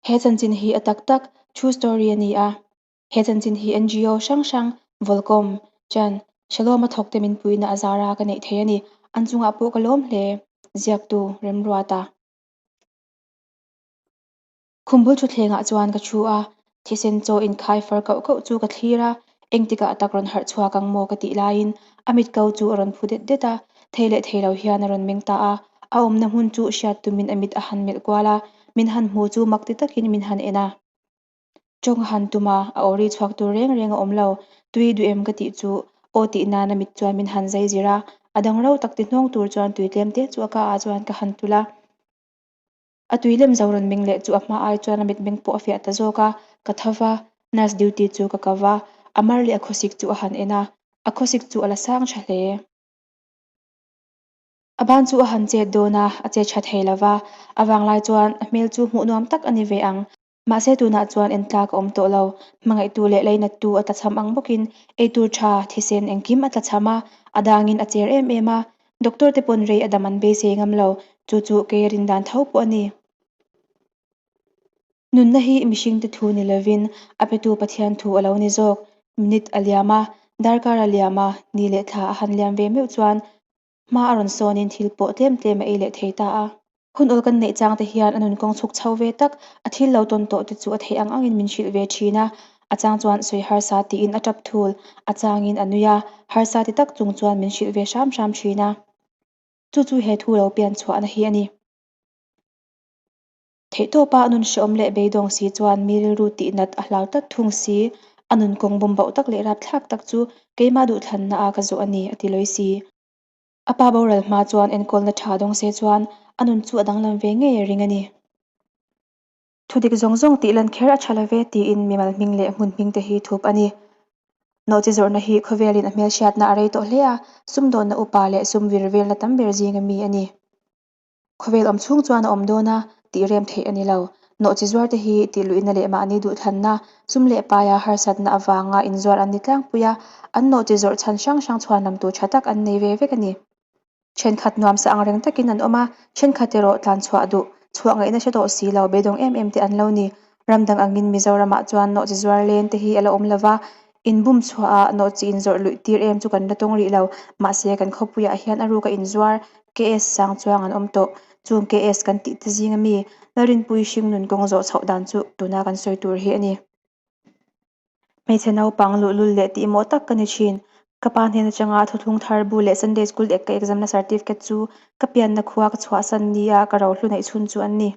He chanchin hi a tak tak, true story, a ni a. He chanchin hi NGO hrang hrang, Volcom, Chan, Shalom-a thawkte min puihna a zara ka neih thei a ni. An chungah pawh ka lawm hle, ziaktu Remruata. Khum bul thutthlengah chuan ka thu a, thisen chaw inkhai far kauh kauh chu ka thlir a, engtikah tak rawn harh chhuak ang maw ka tih laiin a mit ko chu a rawn phu det det a, thei leh thei lo hian a rawn meng ta a, a awmna hmun chu hriat tumin a mit a han melh kual a, min han hmu chu mak ti takin min han en a. Tawng a han tum a, a aw ri chhuak tur reng reng a awm lo, tui duh em ka tih chu aw tih nan a mit chuan min han zai zir a, a dang ro tak ti hnawng tur chuan tui tlem te chu a ka ah chuan ka han tulh a. A tui lem zo rawn meng leh chu a hma ai chuan a mitmeng pawh a fiah ta zawk a, ka tho va, nurse duty chu ka ko va, a mar leh a khawsik chu a han en a, a khawsik chu a la sang tha hle. A ban chu a han chet dawn a, a chet tha thei lo va, a vanglai chuan a hmel chu hmuh nuam tak a ni ve ang. Mahse tunah chuan en tlak a awm tawh lo, hmangaihtu leh leinattu a tlachham ang bawkin eitur tha, thisen engkim a tlachham a, a dangin a cher em em a, doctor te pawn rei a dam an beisei ngam lo, chu chu kei a rin dan tho pawh a ni. Nunna hi mihringte thu ni lovin a petu Pathian thu a lo ni zawk. Minute a liam a, darkar a liam a, ni leh thla a han liam ve meuh chuan Hma a rawn sawnin thil pawh tlem tlem a ei leh thei ta a. Hun awl kan neih chang te hian a nun kawng chhuk chho ve tak, a thil lo tawn tawh te chu a theih ang angin min hrilh ve thin a. A chang chuan sawi harsa tiin a tap thul, a changin a nui a, harsa ti tak chung chuan min hrilh ve hram hram thin a. Chu chu he thu lo pian chhuahna hi a ni. Theihtawpa a nun hrehawm leh beidawng si chuan mi rilru tihnat a hlau tlat thung si. A nun kawng bawm bauh tak leh rapthlak tak chu keimah duhthlanna a ka zawh a ni, a ti lawi si. A pa boral hma chuan enkawlna tha dawng se chuan a nun chu a danglam ve ngei a ring a ni. Thudik zawng zawng tih lan kher a tha lo ve tiin mimal hming leh hmun hming te hi thup a ni. Nawhchi zawrhna hi khawvelin a hmelhriatna a rei tawh hle a, sumdawnna upa leh sum vir velna tam ber zinga mi a ni. Khawvel awm chhung chuan a awm dawn a, tih rem theih a ni lo. Nawhchi zuarte hi tih luihna leh mahni duhthlanna, sum leh paia harsatna avanga inzuar an ni tlangpui a, an nawhchi zawrh chhan hrang hrang chhuan lam tur tha tak an nei ve vek a ni. Thenkhat nuamsa ang reng takin an awm a, thenkhat erawh tlan chhuah duh, chhuah ngaihna hre tawh si lo, beidawng em em te an lo ni. Ram dang angin Mizoramah chuan nawhchi zuar len te hi a la awm lo va, inbum chhuaha nawhchi inzawrh luih tir em chu kan la tawng rih lo. Mahse, kan khawpuiah hian a ruka inzuar KS sang chuang an awm tawh. Chung KS kan tih te zinga mi Lalrinpui hringnun kawng zawh chhoh dan chu tuna kan sawi tur hi a ni. Hmeichhe naupang luhlul leh tihmawh tak ka ni thin. Ka pa hnen atanga thuthlung thar bu leh Sunday School ek ka exam na certificate chu ka pianna khua ka chhuahsan nia ka rohlu neih chhun chu an ni.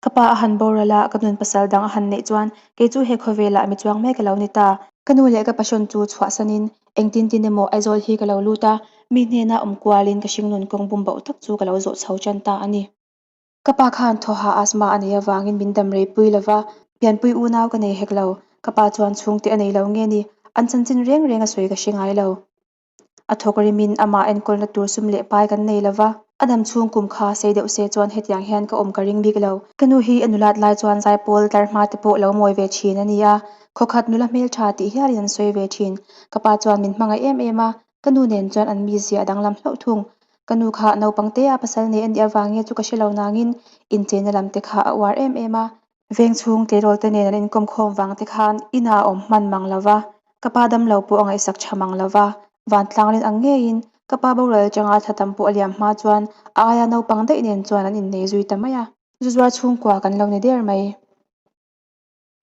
Ka pa a han boral a, ka nun pasal dang a han neih chuan kei chu he khawvelah mi chuang mek a lo ni ta. Ka nu leh ka passion chu chhuahsanin engtin tin emaw Aizawl hi ka lo lut a, mi hnena awm kualin ka hringnun kawng bum bauh tak chu ka lo zawh chho tan ta a ni. Ka pa khan thawha asthma a neih avangin min dam rei pui lo va, pianpui unau ka nei hek lo. Ka pa chuan chhungte a nei lo nge ni, an chanchin reng reng a sawi ka hre ngai lo. A thawk rimin amah enkawlna tur sum leh pai kan nei lo va, a dam chhung kum kha sei deuh se chuan hetiang hian ka awm ka ring bik lo. Ka nu hi a nulat lai chuan zaipawl tlar hma te pawh lo mawi ve thin a ni a, khawkhat nula hmeltha tih hialin an sawi ve thin. Ka pa chuan min hmangaih em em a, ka nu nen chuan an mizia a danglam hlauh thung. Ka nu kha naupang te a pasal nei a nih avang nge chu ka hre lo nangin incheina lam te kha a uar em em a, Veng chhung tleirawl te nen an inkawm khawm vang te khan inah a awm hman mang lo va, ka pa dam lo pawh a ngaihsak tha mang lo va, vantlang rin ang ngeiin ka pa boral atanga thla tam pawh a liam hma chuan a aia naupang daih nen chuan an innei zui ta mai a. Zu zuar chhungkua kan lo ni der mai.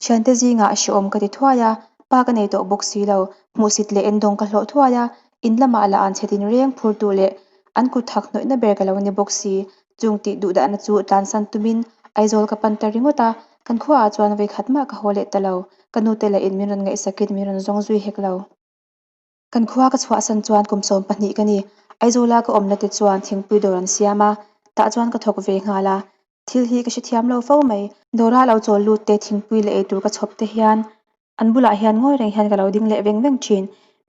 Thiante zingah a hrehawm ka ti thuai a, pa ka nei tawh bawk si lo, hmuhsit leh endawng ka hlawh thuai a, in lamah lah an chhe tin reng phurtu leh an kut thak hnawihna ber ka lo ni bawk si, Chung tih duh dahna chu tlansan tumin Aizawl ka pan ta ringawt a, kan khuaah chuan vawikhat mah ka haw leh ta lo, ka nute lah in min rawn ngaihsakin min rawn zawng zui hek lo. Kan khua ka chhuahsan chuan kum 12 ka ni, Aizawla ka awmna te chuan thingpui dawr an siam a, tah chuan ka thawk ve nghal a, thil hi ka hrethiam lo fo mai. Dawra lo chawl lut te thingpui leh eitur ka chhawp te hian An bulah hian ngawi reng hian ka lo ding leh veng veng thin.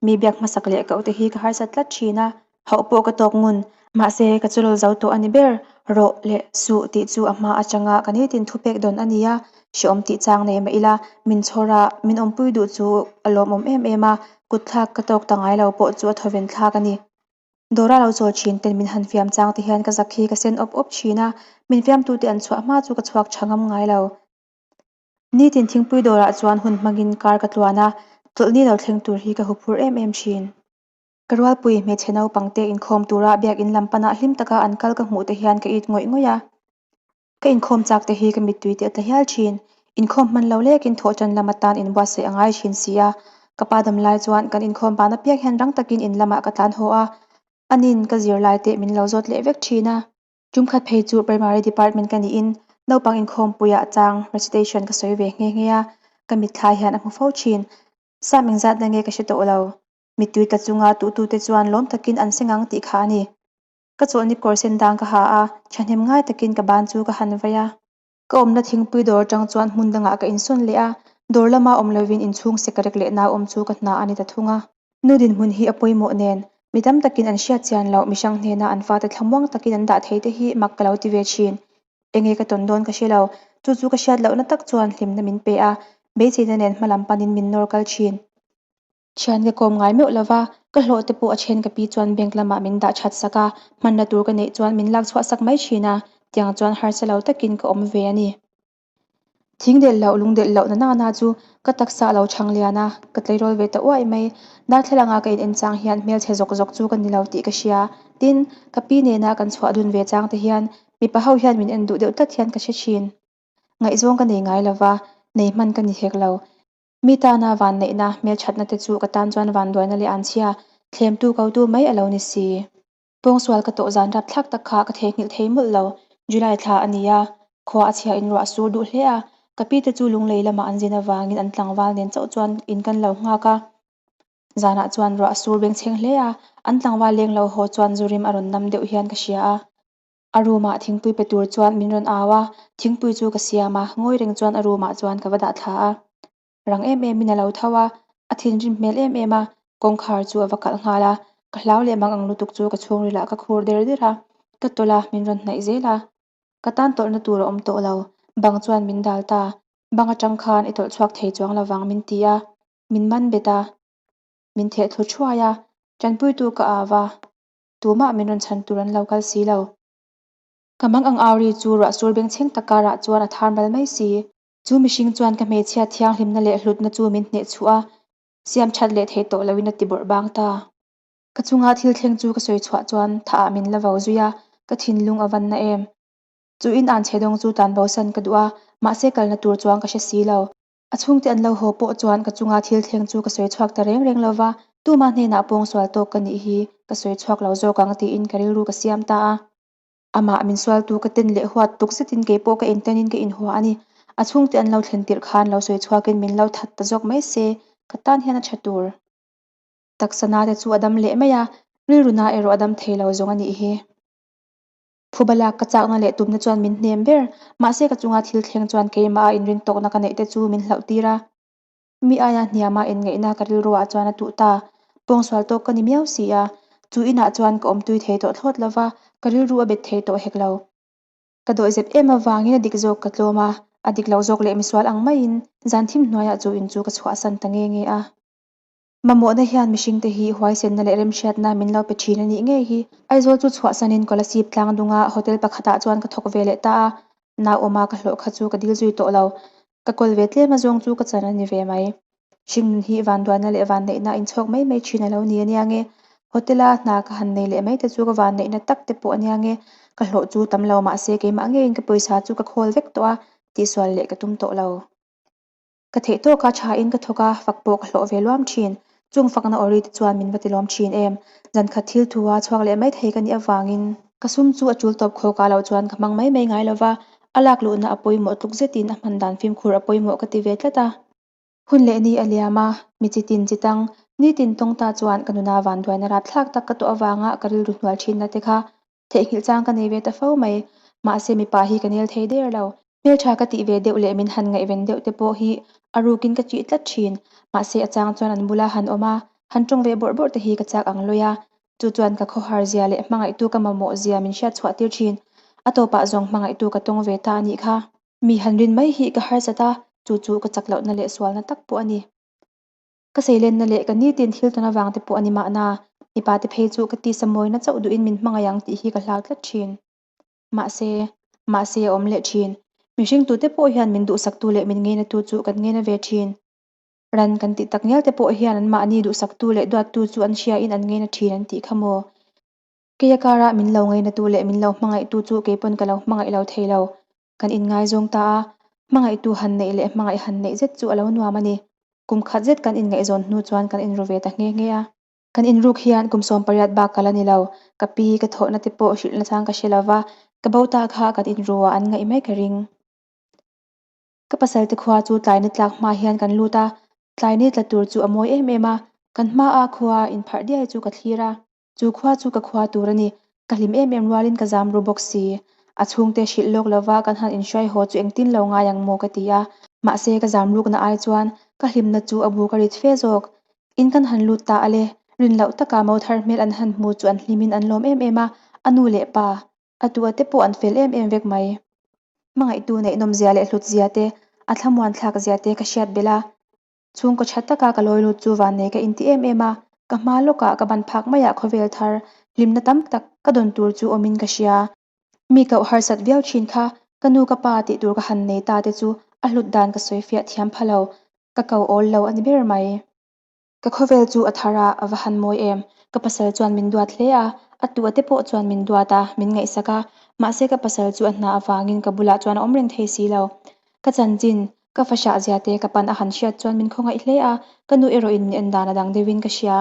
Mi biak hmasak leh koh te hi ka harsat tlat thin a, hauh pawh ka tawk ngun. Mahse, ka chulawl zo tawh a ni ber. Rawh leh suh tih chu a hma atanga ka nitin thupek dawn a ni a, hreawm tih chang nei mah ila, min chhawr a, min awmpui duh chu a lawmawm em em a, kutthlak ka tawk ta ngai lo pawh chu a thawven thlak a ni. Dawra lo chawl thin ten min han fiam chang te hian ka zak hi ka sen awp awp thin a, min fiamtute an chhuah hma chu ka chhuak tha ngam ngai lo. Nitin thingpui dawrah chuan hun hmangin kar ka tluan a, chawlhni lo thleng tur hi ka huphurh em em thin. Ka rualpui hmeichhe naupangte inkhawm tura biakinn lam panah hlim taka an kal ka hmuh te hian ka it ngawih ngawih a. Ka inkhawm chak te hi ka mittui te a tla hial thin. Inkhawm hman lo lekin thawhtan lam atan inbuatsaih a ngai thin si a. Ka pa dam lai chuan kan inkhawm ban apiang hian rang takin in lamah ka tlan haw a. Anin ka zirlai te min lo zawt leh vek thin a. Tumkhat phei chu Primary Department ka niin naupang inkhawmpuiah chang recitation ka sawi ve nghe nghe a, ka mitthla hian a hmu fo thin. Sam engzat na nge ka hre tawh lo. Mittui tla chunga tuhtute chuan lawm takin an seng ang tih kha a ni. Ka chawlhni kawr sen dang ka ha a, thahnem ngai takin ka ban chu ka han vai a. Ka awmna thingpui dawr atang chuan hmun dangah ka insawn leh a, dawr lama awm lovin inchhung sekarek leh nau awm chu ka hna a ni ta thung a. Nu dinhmun hi a pawimawh nen, mi tam takin an hriat chian loh mihrang hnena an fate thlamuang takin an dah thei te hi mak ka lo ti ve thin. Enge ka tawn dawn ka hre lo, chu chu ka hriat lohna tak chuan hlimna min pe a, beiseina nen hma lam panin min nawr kal thin. Thian ka kawm ngai meuh lova, ka hlawh te pawh a then ka pi chuan bank lamah min dah that sak a, hmanna tur ka neih chuan min lak chhuah sak mai thin a, tiang chuan harsa lo takin ka awm ve a ni. Thing delh loh, lung delh loh na nana chu ka taksa a lo chhang lian a, ka tleirawl ve ta uaih mai. Darthlalanga ka in en chang hian hmelchhe zawk zawk chu ka ni lo tih ka hria. Tin, ka pi nena kan chhuah dun ve chang te hian mipa ho hian min en duh deuh tlat hian ka hre thin. Ngaihzawng ka nei ngai lova, nei hman ka ni hek lo. Mi tana vanneihna, hmelthatna te chu ka tan chuan vanduaina leh anchhia, thlemtu kotu mai a lo ni si. Pawngsual ka tawh zan rapthlak tak kha ka theihnghilh thei mawlh lo. July thla a ni a, khua a chhia in ruah a sur duh hle a, ka pi te chu lunglei lamah an zin avangin an tlangval nen chauh chuan in kan lo nghak a. Zanah chuan ruah a sur bengchheng hle a, an tlangval leng lo haw chuan zu rim a rawn nam deuh hian ka hria a. A room ah thingpui pe tur chuan min rawn au a, thingpui chu ka siam a, ngawi reng chuan a room ah chuan ka va dah thla a. Rang em em in a lo tho a, a thinrim hmel em em a, kawngkhar chu a va kalh nghal a, ka hlau leh mang ang lutuk chu ka chhungril ah ka khur der der a, ka tawlh a, min rawn hnaih zel a. Ka tan tawlhna tur a awm tawh lo, bang chuan min dal ta, bang atang khan i tawlh chhuak thei chuang lovang min ti a, min man bet a, min theh thlu thuai a, tanpuitu ka au a. Tumah min rawn chhan tur an lo kal si lo. Ka mang ang au ri chu ruah sur bengchheng tak karah chuan a thar mal mai si. Chu mihring chuan ka hmeichhia thianghlimna leh hlutna chu min hneh chhuah a, siam that leh thei tawh loin a ti bawrh bang ta. Ka chunga thil thleng chu ka sawi chhuah chuan thah ah min la vo zui a, ka thinlung a van na em. Chu in an chhe dawng chu tlan bosan ka duh a, mahse kalna tur chuan ka hre si lo. A chhungte an lo haw pawh chuan ka chunga thil thleng chu ka sawi chhuak ta reng reng lova, tuma hnenah pawngsual tawk ka nih hi ka sawi chhuak lo zawk ang tiin ka rilru ka siam ta a. Amah min sualtu ka ten leh huat tuk zetin kei pawh ka intenin ka inhua a ni. A chhungte an lo thlen tirh khan lo sawi chhuakin min lo that ta zawk mai se, ka tan hian a tha tur. Taksa na te chu a dam leh mai a, rilru na erawh a dam thei lo zawng a nih hi. Phuba lak ka chakna leh tumna chuan min hnem ber, mahse ka chunga thil thleng chuan keimah a inrin tawkna ka neih te chu min hlauh tir a. Mi aia hniama inngaihna ka rilruah chuan a tuh ta. Pawngsual tawk ka ni miau si a, chu inah chuan ka awm tui thei tawh thlawt lova, ka rilru a bet thei tawh hek lo. Ka dawihzep em avangin a dik zawk ka tlawm a, a dik lo zawk leh misual ang maiin zan thim hnuaiah chu in chu ka chhuahsan ta nge nge a. Mamawhna hian mihringte hi huaisenna leh remhriatna min lo pe thin a nih ngei hi. Aizawl chu chhuahsanin Kolasib tlang dunga hotel pakhatah chuan ka thawk ve leh ta a, nauawma ka hlawh kha chu ka dil zui tawh lo. Ka kawl ve tlem azawng chu ka chan a ni ve mai. Hringnun hi vanduaina leh vanneihna a inchhawk mai mai thin a lo ni ania nge. Hotel-a hna ka han nei leh mai te chu ka vanneihna tak te pawh ania nge. Ka hlawh chu tam lo mahse keimah ngeiin ka pawisa chu ka khawl vek tawh a, tihsual leh ka tum tawh lo. Ka theih tawk a tha in ka thawk a, fak pawh ka hlawh ve luam thin. Chung fakna aw ri te chuan min va ti lawm thin em. Zan khat thil thu a chhuak leh mai thei ka nih avangin. Ka sum chu a tul tawp khawk ah loh chuan ka hmang mai mai ngai lova, a lak luhna a pawimawh tluk zetin a hman dan fimkhur a pawimawh ka ti ve tlat a. Hun leh ni a liam a, mi chi tin chi tang, nitin tawng ta chuan ka nuna vanduaina rapthlak tak ka tawh avanga ka rilru hnual thinna te kha Theihnghilh chang ka nei ve ta fo mai. Mahse mipa hi ka nel thei der lo. Hmeltha ka tih ve deuh leh min han ngaihven deuh te pawh hi a rukin ka chih tlat thin. Mahse a chang chuan an bula han awm a, han tawng ve bawrh bawrh te hi ka chak ang lawi a. Chu chuan ka khawhar zia leh hmangaihtu ka mamawh zia min hriat chhuah tir thin. A tawpah zawng hmangaihtu ka tawng ve ta a nih kha. Mi han rin mai hi ka harsat a, chu chu ka chak lohna leh sualna tak pawh a ni. Ka seilenna leh ka nitin thil tawn avang te pawh a ni mahna, mipa te phei chu ka tisa mawina chauh duhin min hmangaih ang tih hi ka hlau tlat thin. Mahse, mahse a awm leh thin. Mihring tute pawh hian min duhsaktu leh min ngeinatu chu kan ngeina ve thin. Ran kan tih tak ngial te pawh hian anmahni duhsaktu leh duattu chu an hriain an ngeina thin an tih kha maw? Keia kara min lo ngainatu leh min lo hmangaihtu chu keipawn ka lo hmangaih lo thei lo. Kan inngaizawng ta a, hmangaihtu han neih leh hmangaih han neih zet chu a lo nuam a ni. Kum khat zet kan inngaihzawn hnu chuan kan inru ve ta nghe nghe a. Kan inruk hian kum 18 bak ka la ni lo. Ka pi, ka thawhna te pawh hrilh nachang ka hre lo va, ka bo ta kha kan inru ah an ngaih mai ka ring. Ka pasal te khua chu tlai ni tlak hma hian kan lut a, tlai ni tla tur chu a mawi em em a, kan hma a khua inpharh diai chu ka thlir a. Chu khua chu ka khua tur a ni. Ka hlim em em rualin ka zam ru bawk si. A chhungte hrilh lawk lova kan han inhruai haw chu engtin lo ngai ang maw ka ti a. Mahse ka zam rukna ai chuan ka hlimna chu a bu ka rit fe zawk. In kan han lut ta a le. Rin loh taka mo thar hmel an han hmu chu an hlimin an lawm em em a, a nu leh pa, a tu a te pawh an fel em em vek mai. Hmangaihtu neih nawmzia leh hlutzia te, a thlamuan thlakzia te ka hriat belh a. Chhungkaw tha taka ka lawi lut chu vannei ka inti em em a, ka hma lawkah ka ban phak maiah khawvel thar hlimna tam tak ka dawn tur chu awmin ka hria. Mi koh harsat viau thin kha ka nu ka pa tih tur ka han nei ta te chu a hlut dan ka sawi fiah thiam pha lo, ka ko awl lo a ni ber mai. Ka khawvel chu a thar a, a va han mawi em. Ka pasal chuan min duat hle a, a tu a te pawh chuan min duat a, min ngaihsak a, mahse ka pasal chu a hna avangin ka bulah chuan a awm reng thei si lo. Ka chanchin, ka fa hrah zia te ka pan a han hriat chuan min khawngaih hle a, ka nu erawhin min en dan a dang deuhin ka hria.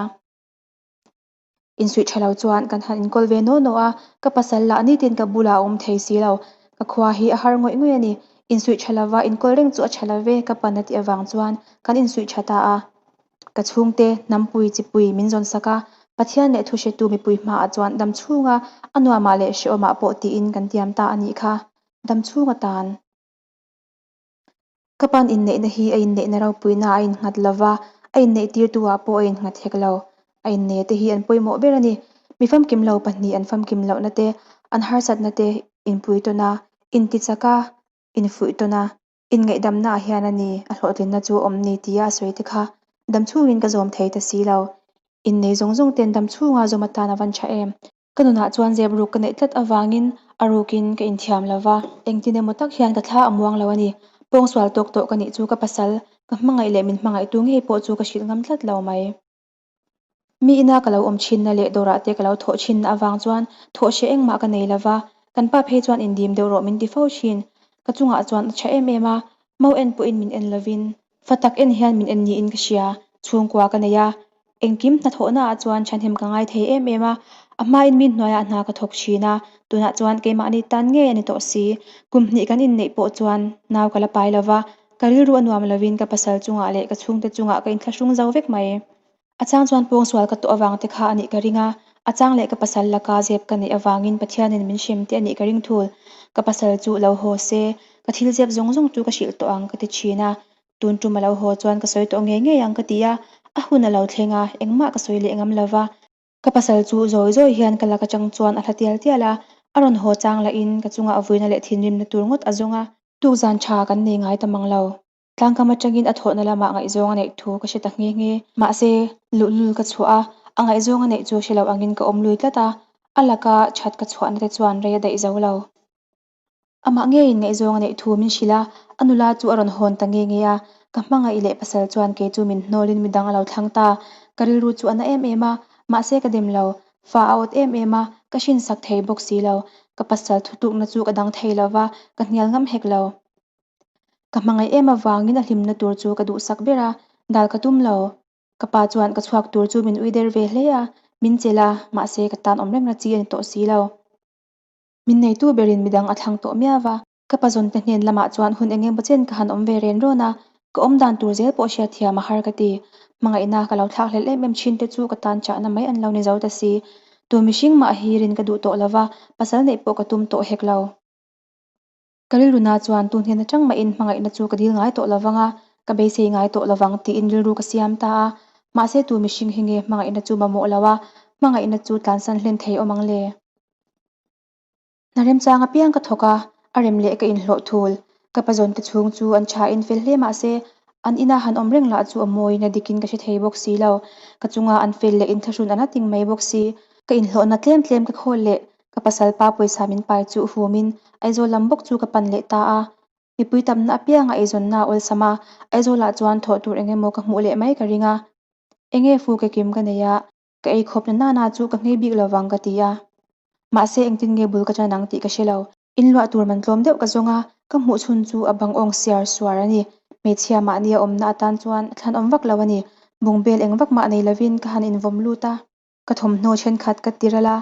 Insuih tha lo chuan kan han inkawl ve naw naw a, ka pasal lah nitin ka bulah a awm thei si lo. Ka khua hi a har ngawih ngawih a ni. Insuih tha lova inkawl reng chu a tha lo ve ka pan a tih avang chuan kan insuih tha ta a. Ka chhungte, hnampui, chipui min zawn sak a, Pathian leh thuhretu mipui hmaah chuan damchhunga a nuamah leh hrehawmah pawh tiin kan tiam ta a nih kha. Damchhung atan. Ka pan inneihna hi a inneihna ropuina a innghat lo va, a inneihtirtu ah pawh a innghat hek lo. A inneia te hi an pawimawh ber a ni. Mi famkim lo pahnih an famkim lohna te, an harsatna te inpui tawn a, intichak a, infuih tawn a, inngaihdamna ah hian a ni a hlawhtlinna chu awm ni tia a sawi te kha damchhungin ka zawm thei ta si lo. Innei zawng zawng ten damchhunga zawm atan a van tha em. Ka nunah chuan zep ruk ka neih tlat avangin a rukin ka inthiam lo va. Engtin emaw tak hian ka thla a muang lo a ni. Pawngsual tawk tawh ka nih chu ka pasal, ka hmangaih leh min hmangaihtu ngei pawh chu ka hrilh ngam tlat lo mai. Mi ina ka lo awm thinna leh dawrah te ka lo thawh thinna avang chuan thawh hre engmah ka nei lo va, kan pa phei chuan indim deuh rawh min ti fo thin. Ka chungah chuan a tha em em a, Mau en pawhin min en lovin, fa tak en hian min en niin ka hria. Chhungkua ka nei a, engkim hnathawhnaah chuan thahnem ka ngai thei em em a. A hmain mi hnuaiah hna ka thawk thin a, tunah chuan keimahni tan ngei a ni tawh si. Kum hnih kan inneih pawh chuan nau ka la pai lova, ka rilru a nuam lovin ka pasal chungah leh ka chhungte chungah ka inthlahrung zo vek mai. A chang chuan pawngsual ka tawh avang te kha a nih ka ring a, a chang leh ka pasal laka zep ka neih avangin Pathianin min hrem te a nih ka ring thul. Ka pasal chu lo haw se, ka thil zep zawng zawng chu ka hrilh tawh ang ka ti thin a, tun tum a lo haw chuan ka sawi tawh ngei ngei ang ka ti a, a hun a lo thleng a, engmah ka sawi leh ngam lo va. Ka pasal chu zawi zawi hian ka lak atang chuan a hla tial tial a, a rawn haw chang lahin ka chungah vuina leh thinrimna tur ngawt a zawng a. Tukzan tha kan nei ngai ta mang lo. Tlangkam atangin a thawhna lamah ngaihzawng a neih thu ka hre ta nghe nghe. Mahse, luhlul ka chhuah a, a ngaihzawng a neih chu hre lo angin ka awm lui tlat a, a laka that ka chhuahna te chuan rei a daih zo lo. Amah ngeiin ngaihzawng a neih thu min hrilh a, a nula chu a rawn hawn ta nghe nghe a, ka hmangaih leh pasal chuan kei chu min hnawlin midang a lo thlang ta. Ka rilru chu a na em em a, mahse ka dem lo. Fa a awt em em a, ka hrinsak thei bawk si lo. Ka pasal thutlukna chu ka dang thei lo va, ka hnial ngam hek lo. Ka hmangaih em avangin a hlimna tur chu ka duhsak ber a, dal ka tum lo. Ka pa chuan ka chhuak tur chu min ui der ve hle a, min chelh a, mahse ka tan awm reng na chi a ni tawh si lo. Min neitu berin midang a thlang tawh miau va. Ka pa zawnte hnen lamah chuan hun eng emaw chen ka han awm ve ren rawn a, ka awm dan tur zel pawh hriatthiam a har ka ti. Hmangaihna ka lo thlak hlel em em thin te chu ka tan chahna mai an lo ni zo ta si. Tu mihring mah hi rin ka duh tawh lo va, pasal neih pawh ka tum tawh hek lo. Ka rilruna chuan tu hnen atang mahin hmangaihna chu ka dil ngai tawh lovang a, ka beisei ngai tawh lovang tiin rilru ka siam ta a. Mahse tu mihring hi nge hmangaihna chu mamawh lo a, hmangaihna chu tlansan hlen thei awm ang le? Hna remchang apiang ka thawk a, a rem leh ka inhlawh thul. Ka pazawnte chhung chu an thain fel hle mahse an ina han awm reng lah chu a mawiin a dikin ka hre thei bawk si lo. Ka chunga an fel leh inthlahrun a na ting mai bawk si. Ka inhlawhna tlem tlem ka khawl leh Ka pasal pa pawisa min pai chu humin Aizawl lam bawk chu ka pan leh ta a. Mipui tamna apianga eizawnna a awlsam a, Aizawlah chuan thawh tur eng emaw ka hmuh leh mai ka ring a. Enge fu ke kim ka nei a, ka ei khawp na nana chu ka nghei bik lo vang ka ti a. Mahse engtin nge bul ka tan ang tih ka hre lo. In luah tur man tlawm deuh ka zawng a, ka hmuh chhun chu a bang awng siar suar a ni. Hmeichhia mahni a awmna atan chuan thlan awm vak lo a ni. Bungbel eng vak mah nei lovin ka han invawm lut a. Ka thawmhnaw thenkhat ka ti ral a.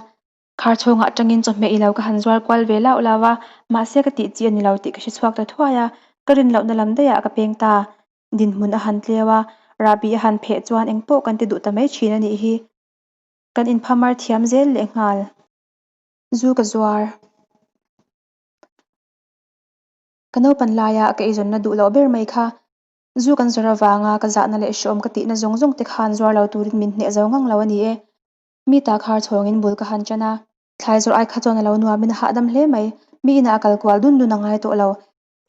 Khar chhawngah atangin chawhmeh ilo ka han zuar kual ve lauh lauh a, mahse ka tih chi a ni lo tih ka hre chhuak ta thuai a, ka rin lohna lam daihah ka peng ta. Dinhmun a han tleu a, rahbi a han pheh chuan engpawh kan ti duh ta mai thin a nih hi. Kan inphamar thiam zel lehnghal. Zu ka zuar. Ka naupan laia ka eizawnna duh loh ber mai kha Zu kan zawrh avanga ka zahna leh hreawm ka tihna zawng zawng te khan zuar lo turin min hneh zo ngang lo a ni e. Mi ta khar chhawngin bul ka han ṭan a. Thlai zawrh ai kha chuan a lo nuamin a hahdam hle mai. Mi inah a kal kual dun dun a ngai tawh lo.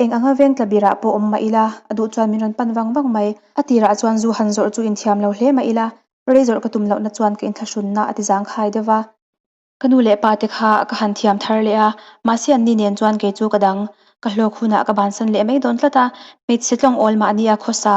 Eng anga veng tla birah pawh awm mah ila, a duh chuan min rawn pan vang vang mai. A tirah chuan zu han zawrh chu inthiam lo hle mah ila, rei zawrh ka tum lohna chuan ka inthlahrunna a ti zangkhai deuh va. Ka nu leh pa te kha ka han thiam thar leh a, mahse anni nen chuan kei chu ka dang. Ka hlawk hunah ka bansan leh mai dawn tlat a, hmeichhe tlawng awl mahni a khawsa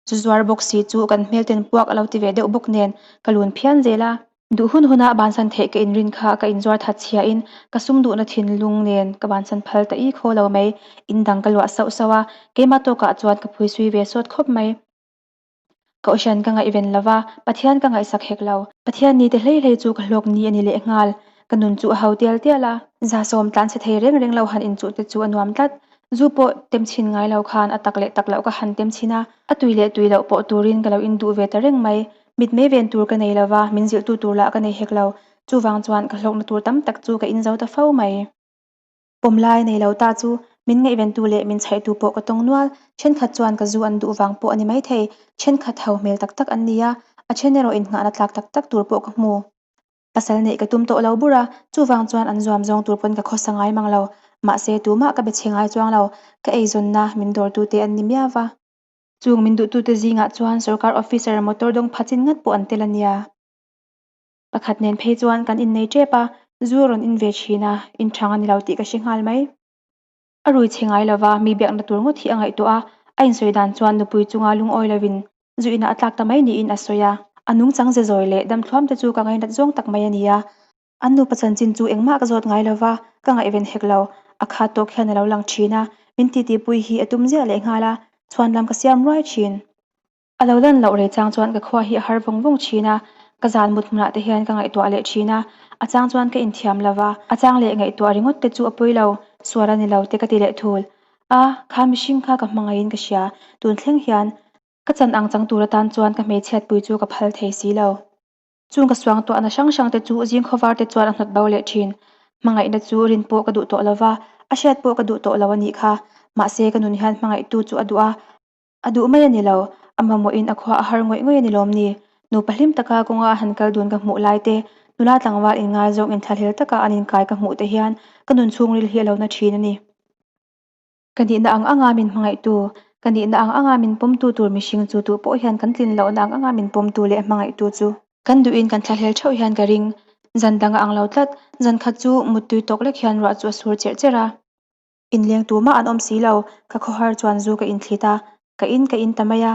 zu zuar bawk si chu kan hmel ten puak a lo ti ve deuh bawk nen ka lun phian zel a. Duh hun huna bansan theih ka inrin kha ka inzuar that chhia in ka sum duhna thinlung nen ka bansan phal ta i khaw lo mai. In dang ka luah sauh sauh a, keimah tawkah chuan ka phuisui ve sawt khawp mai. Kohhran ka ngaihven lo va, Pathian ka ngaihsak hek lo. Pathian ni te hlei hlei chu ka hlawk ni a ni lehnghal. Ka nun chu a ho tial tial a. Zasawm tlan chhe thei reng reng lo han inchuh te chu a nuam tlat. Zu pawh tem chhin ngai lo khan a tak leh tak loh ka han tem chhin a. A tui leh tui loh pawh turin ka lo induh ve ta reng mai. Mitmei ven tur ka nei lo va, min zilhtu tur lah ka nei hek lo. Chuvang chuan ka hlawkna tur tam tak chu ka inzo ta fo mai. Pawm lai nei lo ta chu min ngaihventu leh min chhaihtu pawh ka tawng nual. Thenkhat chuan ka zu an duh vang pawh a ni maithei. Thenkhat ho hmel tak tak an ni a, a then erawh innghahna tlak tak tak tur pawh ka hmu. Pasal neih ka tum tawh lo bur a, chuvang chuan an zuam zawng tur pawn ka khawsa ngai mang lo. Mahse tumah ka be chhe ngai chuang lo, ka eizawnna min dawrtute an ni miau va. Chung min duhtute zingah chuan sorkar officer motor dawng pha chin ngat pawh an tel a nia. Pakhat nen phei chuan kan innei tep a, zu a rawn in ve thin a, in thang a ni lo tih ka hre nghal mai. A rui chhe ngai lova, mi biakna tur ngawt hi a ngaihtuah a, a insawi dan chuan nupui chunga lungawi lovin zu inah a tlak ta mai niin a sawi a. A nungchang ze zawi leh damthluam te chu ka ngainat zawng tak mai a ni a. An nupa chanchin chu engmah ka zawt ngai lova, ka ngaihven hek lo. A khat tawk hian a lo lang thin a, min titipui hi a tum ziah lehnghal a, chhuanlam ka siam ruai thin. A lo lan loh rei chang chuan ka khua hi a har vawng vawng thin a, ka zan mut hmunah te hian ka ngaihtuah leh thin a, a chang chuan ka inthiam lo va, a chang leh ngaihtuah ringawt te chu a pawi lo, sual a ni lo te ka ti leh thul. A, kha mihring kha ka hmangaihin ka hria, tun thleng hian ka chan ang chang tur atan chuan ka hmeichhiatpui chu ka phal thei si lo. Chung ka suangtuahna hrang hrang te chu zing khawvar te chuan a hnawt bo leh thin. Hmangaihna chu rin pawh ka duh tawh lo va, a hriat pawh ka duh tawh lo a nih kha. Mahse ka nun hian hmangaihtu chu a duh a, A duh mai a ni lo, a mamawhin a khua a har ngawih ngawih a ni lawm ni? Nupa hlim taka kawnga a han kal dun ka hmuh lai te, nula tlangval inngaizawng inthlahlel taka an inkai ka hmuh te hian ka nun chhungril hi a lo na thin a ni. Ka nihna ang anga min hmangaihtu, ka nihna ang anga min pawmtu tur mihring chu tu pawh hian kan tlin lohna ang anga min pawmtu leh hmangaihtu chu kan duhin kan thlahlel theuh hian ka ring. Zan dang a ang lo tlat, zan khat chu muttui tawk lek hian ruah chu a sur cherh cherh a. Inleng tumah an awm si lo, ka khawhar chuan zu ka inthlit a, ka in ka in ta mai a.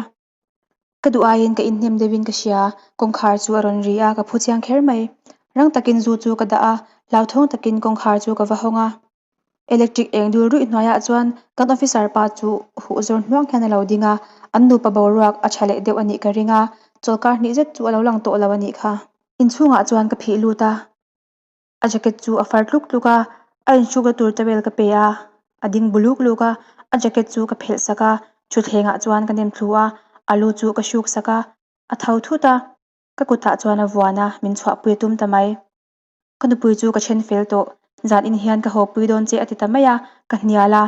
Ka duh aiin ka inhnem deuhin ka hria, kawngkhar chu a rawn ri a, ka phu chiang kher mai. Rang takin zu chu ka dah a, hlauthawng takin kawngkhar chu ka va hawng a. Electric eng dul ruih hnuaiah chuan kan officer pa chu huh zawr hnuang hian a lo ding a, an nupa boruak a tha leh deuh a nih ka ring a, chawlkar hnih zet chu a lo lang tawh lo a nih kha. Inchhungah chuan ka phih lut a. A jacket chu a far tluk tluk a, a inhrukna tur towel ka pe a, a ding bu luk luk a, a jacket chu ka phelh sak a, thutthlengah chuan ka nem thlu a, a lu chu ka hruk sak a, a tho thut a, ka kutah chuan a vuan a, min chhuahpui a tum ta mai. Ka nupui chu ka then fel tawh, zan in hian ka haw pui dawn che a ti ta mai a, ka hnial a,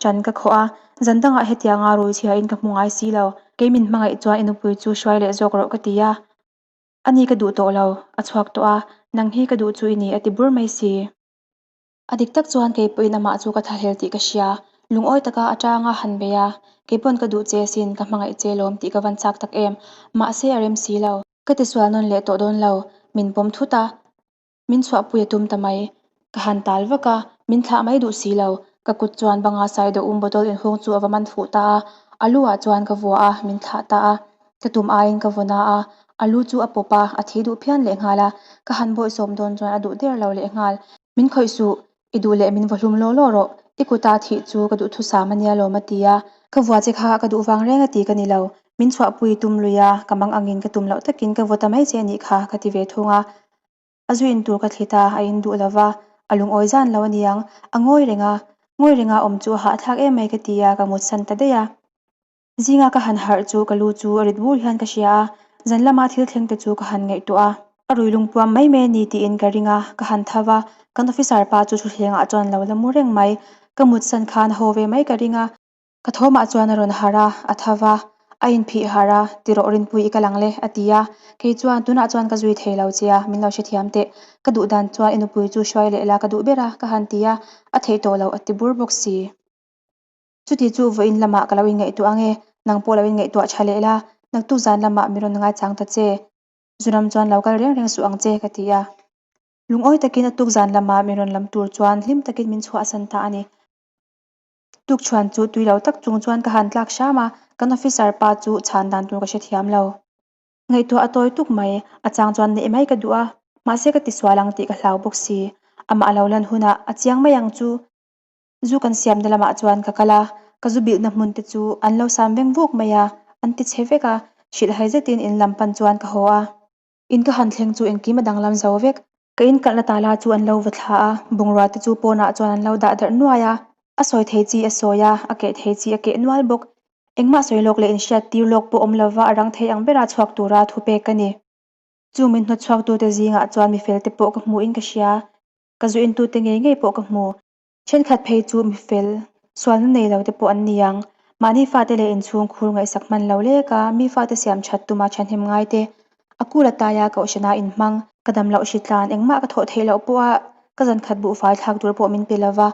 chan ka khawh a, zan dangah hetianga rui chhiain ka hmu ngai si lo, kei min hmangaih chuan i nupui chu hruai leh zawk rawh ka ti a. A ni ka duh tawh lo, a chhuak tawh a, nang hi ka duh chu i ni a ti bur mai si. A dik tak chuan kei pawhin amah chu ka thahlel tih ka hria, lungawi taka a tanga han bei a, kei pawn ka duh che asin, ka hmangaih che lawm tih ka van chak tak em, mahse a rem si lo. Ka tisual nawn leh tawh dawn lo, min pawm thut a, min chhuahpui a tum ta mai. Ka han tal vak a, min thlah mai duh si lo. Ka kut chuan banga saido um bottle inhung chu a va man fuh ta a, a lu ah chuan ka vua a, min thlah ta a. Ka tum aiin ka vaw na a, a lu chu a pawp a, a thi duh phian lehnghal a, ka han bawihsawm dawn chuan a duh der lo lehnghal. Min khawih suh, I duh leh min vaw hlum law law rawh, i kuta thih chu ka duhthusam a nia lawm a ti a. Ka vua che kha ka duh vang reng a ti ka ni lo, min chhuahpui tum lui a, ka mang angin ka tum loh takin ka vaw ta mai che a nih kha ka ti ve thung a. A zu in tur ka thlit a, a in duh lo va, a lungawi zan lo a niang, a ngawi reng a, ngawi renga awm chu a hahthlak em mai ka ti a, ka mutsan ta daih a. Zinga ka han harh chu ka lu chu a rit bur hian ka hria a, zan lama thil thleng te chu ka han ngaihtuah a. A rui lungpuam mai mai a ni tiin ka ring a, ka han tho va, kan officer pa chu thutthlengah chuan lo la mu reng mai. Ka mutsan khan haw ve mai ka ring a. Ka thawmah chuan a rawn harh a, a tho va, a inphih harh a, ti rawh Rinpui i kal ang le, a ti a. Kei chuan, Tunah chuan ka zui thei lo che a, min lo hrethiam teh. Ka duh dan chuan i nupui chu hruai leh la ka duh ber a, ka han ti a, a theih tawh loh a ti bur bawk si. Chuti chu vawiin lamah ka lo inngaihtuah ange, nang pawh lo inngaihtuah tha leh la, naktuk zan lamah mi rawn ngaichang ta che. Zuram chuan lo kal reng reng suh ang che, ka ti a. Lungawi takin a tuk zan lamah mi rawn lam tur chuan hlim takin min chhuahsan ta a ni. Tukchhuan chu tui lo tak chung chuan ka han tlak hram a, kan officer pa chu chhan dan tur ka hrethiam lo. Ngaihtuah a tawi tuk mai, a chang chuan neih mai ka duh a, mahse ka tisual ang tih ka hlau bawk si. Amah a lo lan hunah a chiang mai ang chu. Zu kan siamna lamah chuan ka kal a, ka zu bilhna hmun te chu an lo sam veng vuk mai a, an ti chhe vek a, hrilhhai zetin in lam pan chuan ka haw a. In ka han thleng chu engkim a danglam zo vek. Ka inkalhna tala chu an lo va thla a, bungrua te chu pawnah chuan an lo dah darh nuai a, a sawi thei chi a sawi a, a keh thei chi a keh nual bawk. Engmah sawi lawk leh inhriat tir lawk pawh awm lova a rang thei ang bera chhuak tura thu pek ka ni. Chu min hnawtchhuaktute zingah chuan mifel te pawh ka hmuhin ka hria. Ka zu intute ngei ngei pawh ka hmu. Thenkhat phei chu mifel, sualna nei lo te pawh an ni ang. Mahni fate leh inchhung khur ngaihsak hman lo lek a, mi fate siam that tuma thahnem ngai te, a kul a taia kohhrana inhmang, ka dam loh hritlan engmah ka thawh theih loh pawha ka zankhat buhfai thlak tur pawh min pe lova,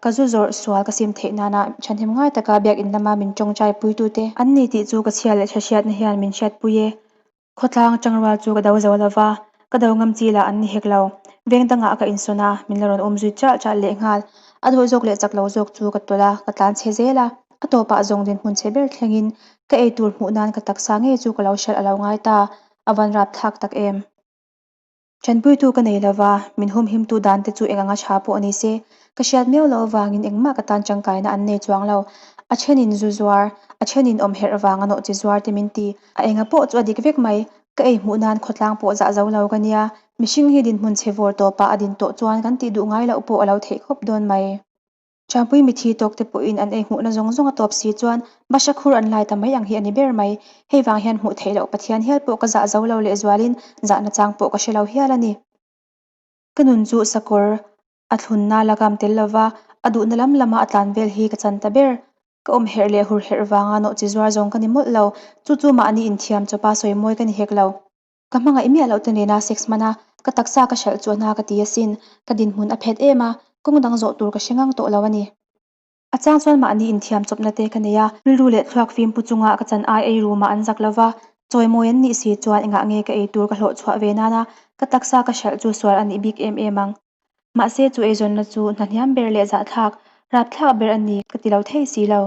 ka zu zawrh sual ka sim theih nana thahnem ngai taka biakinn lama min tawngtai puitute an ni tih chu ka chhia leh tha hriatna hian min hriatpui e. Khawtlang tangrual chu ka do zo lo va, ka do ngam chi lah an ni hek lo. Veng dangah ka insawn a, min la rawn awm zui chalh chalh lehnghal. A dawih zawk leh chak lo zawk chu ka tawlh a, ka tlan chhe zel a. A tawpah zawng dinhmun chhe ber thlengin ka ei tur hmuh nan ka taksa ngei chu ka lo hralh a lo ngai ta, a van rapthlak tak em. Ṭanpuitu ka nei lova, min humhimtu dan te chu eng anga ṭha pawh ni se, ka hriat miau loh avangin engmah ka tan ṭangkaina an nei chuang lo. A ṭhenin zu zuar, a ṭhenin awm herh vanga nawh chi zuar te min ti. A enga pawh chu a dik vek mai, ka ei hmuh nan khawtlang pawh zah zo lo ka nia, mihring hi dinhmun chhe vawr tawpah a din tawh chuan kan tih duh ngai loh pawh a lo theih khawp dawn mai. Ṭangpui mithi tawk te pawhin an ei hmuhna zawng zawng a tawp si chuan Basha khur an lai ta mai ang hi a ni ber mai. Hei vang hian hmuh theih loh Pathian hial pawh ka zah zo lo leh zualin zahna chang pawh ka hre lo hial a ni. Ka nun chu sakawr a thlunna la kam tel lova a duhna lam lama a tlan vel hi ka chan ta ber. Ka awm herh leh hur herh vanga nawh chi zuar zawng ka ni mawlh lo. Chu chu mahni inthiam chawpa sawi mawi ka ni hek lo. Ka hmangaih miah loh te nena sex hman a, ka taksa ka hralh chu a hna ka ti asin. Ka dinhmun a phet em a, kawng dang zawh tur ka hre ngang tawh lo a ni. A chang chuan mahni inthiam chawpna te ka nei a, rilru leh thluak fim pu chunga ka chan ai ei rumah an zak lova, chawimawi an nih si chuan engah nge ka ei tur ka hlawh chhuah ve nana ka taksa ka hralh chu sual a nih bik em em ang. Mahse chu eizawnna chu hna hniam ber leh zahthlak, rapthlak ber a ni ka ti lo thei si lo.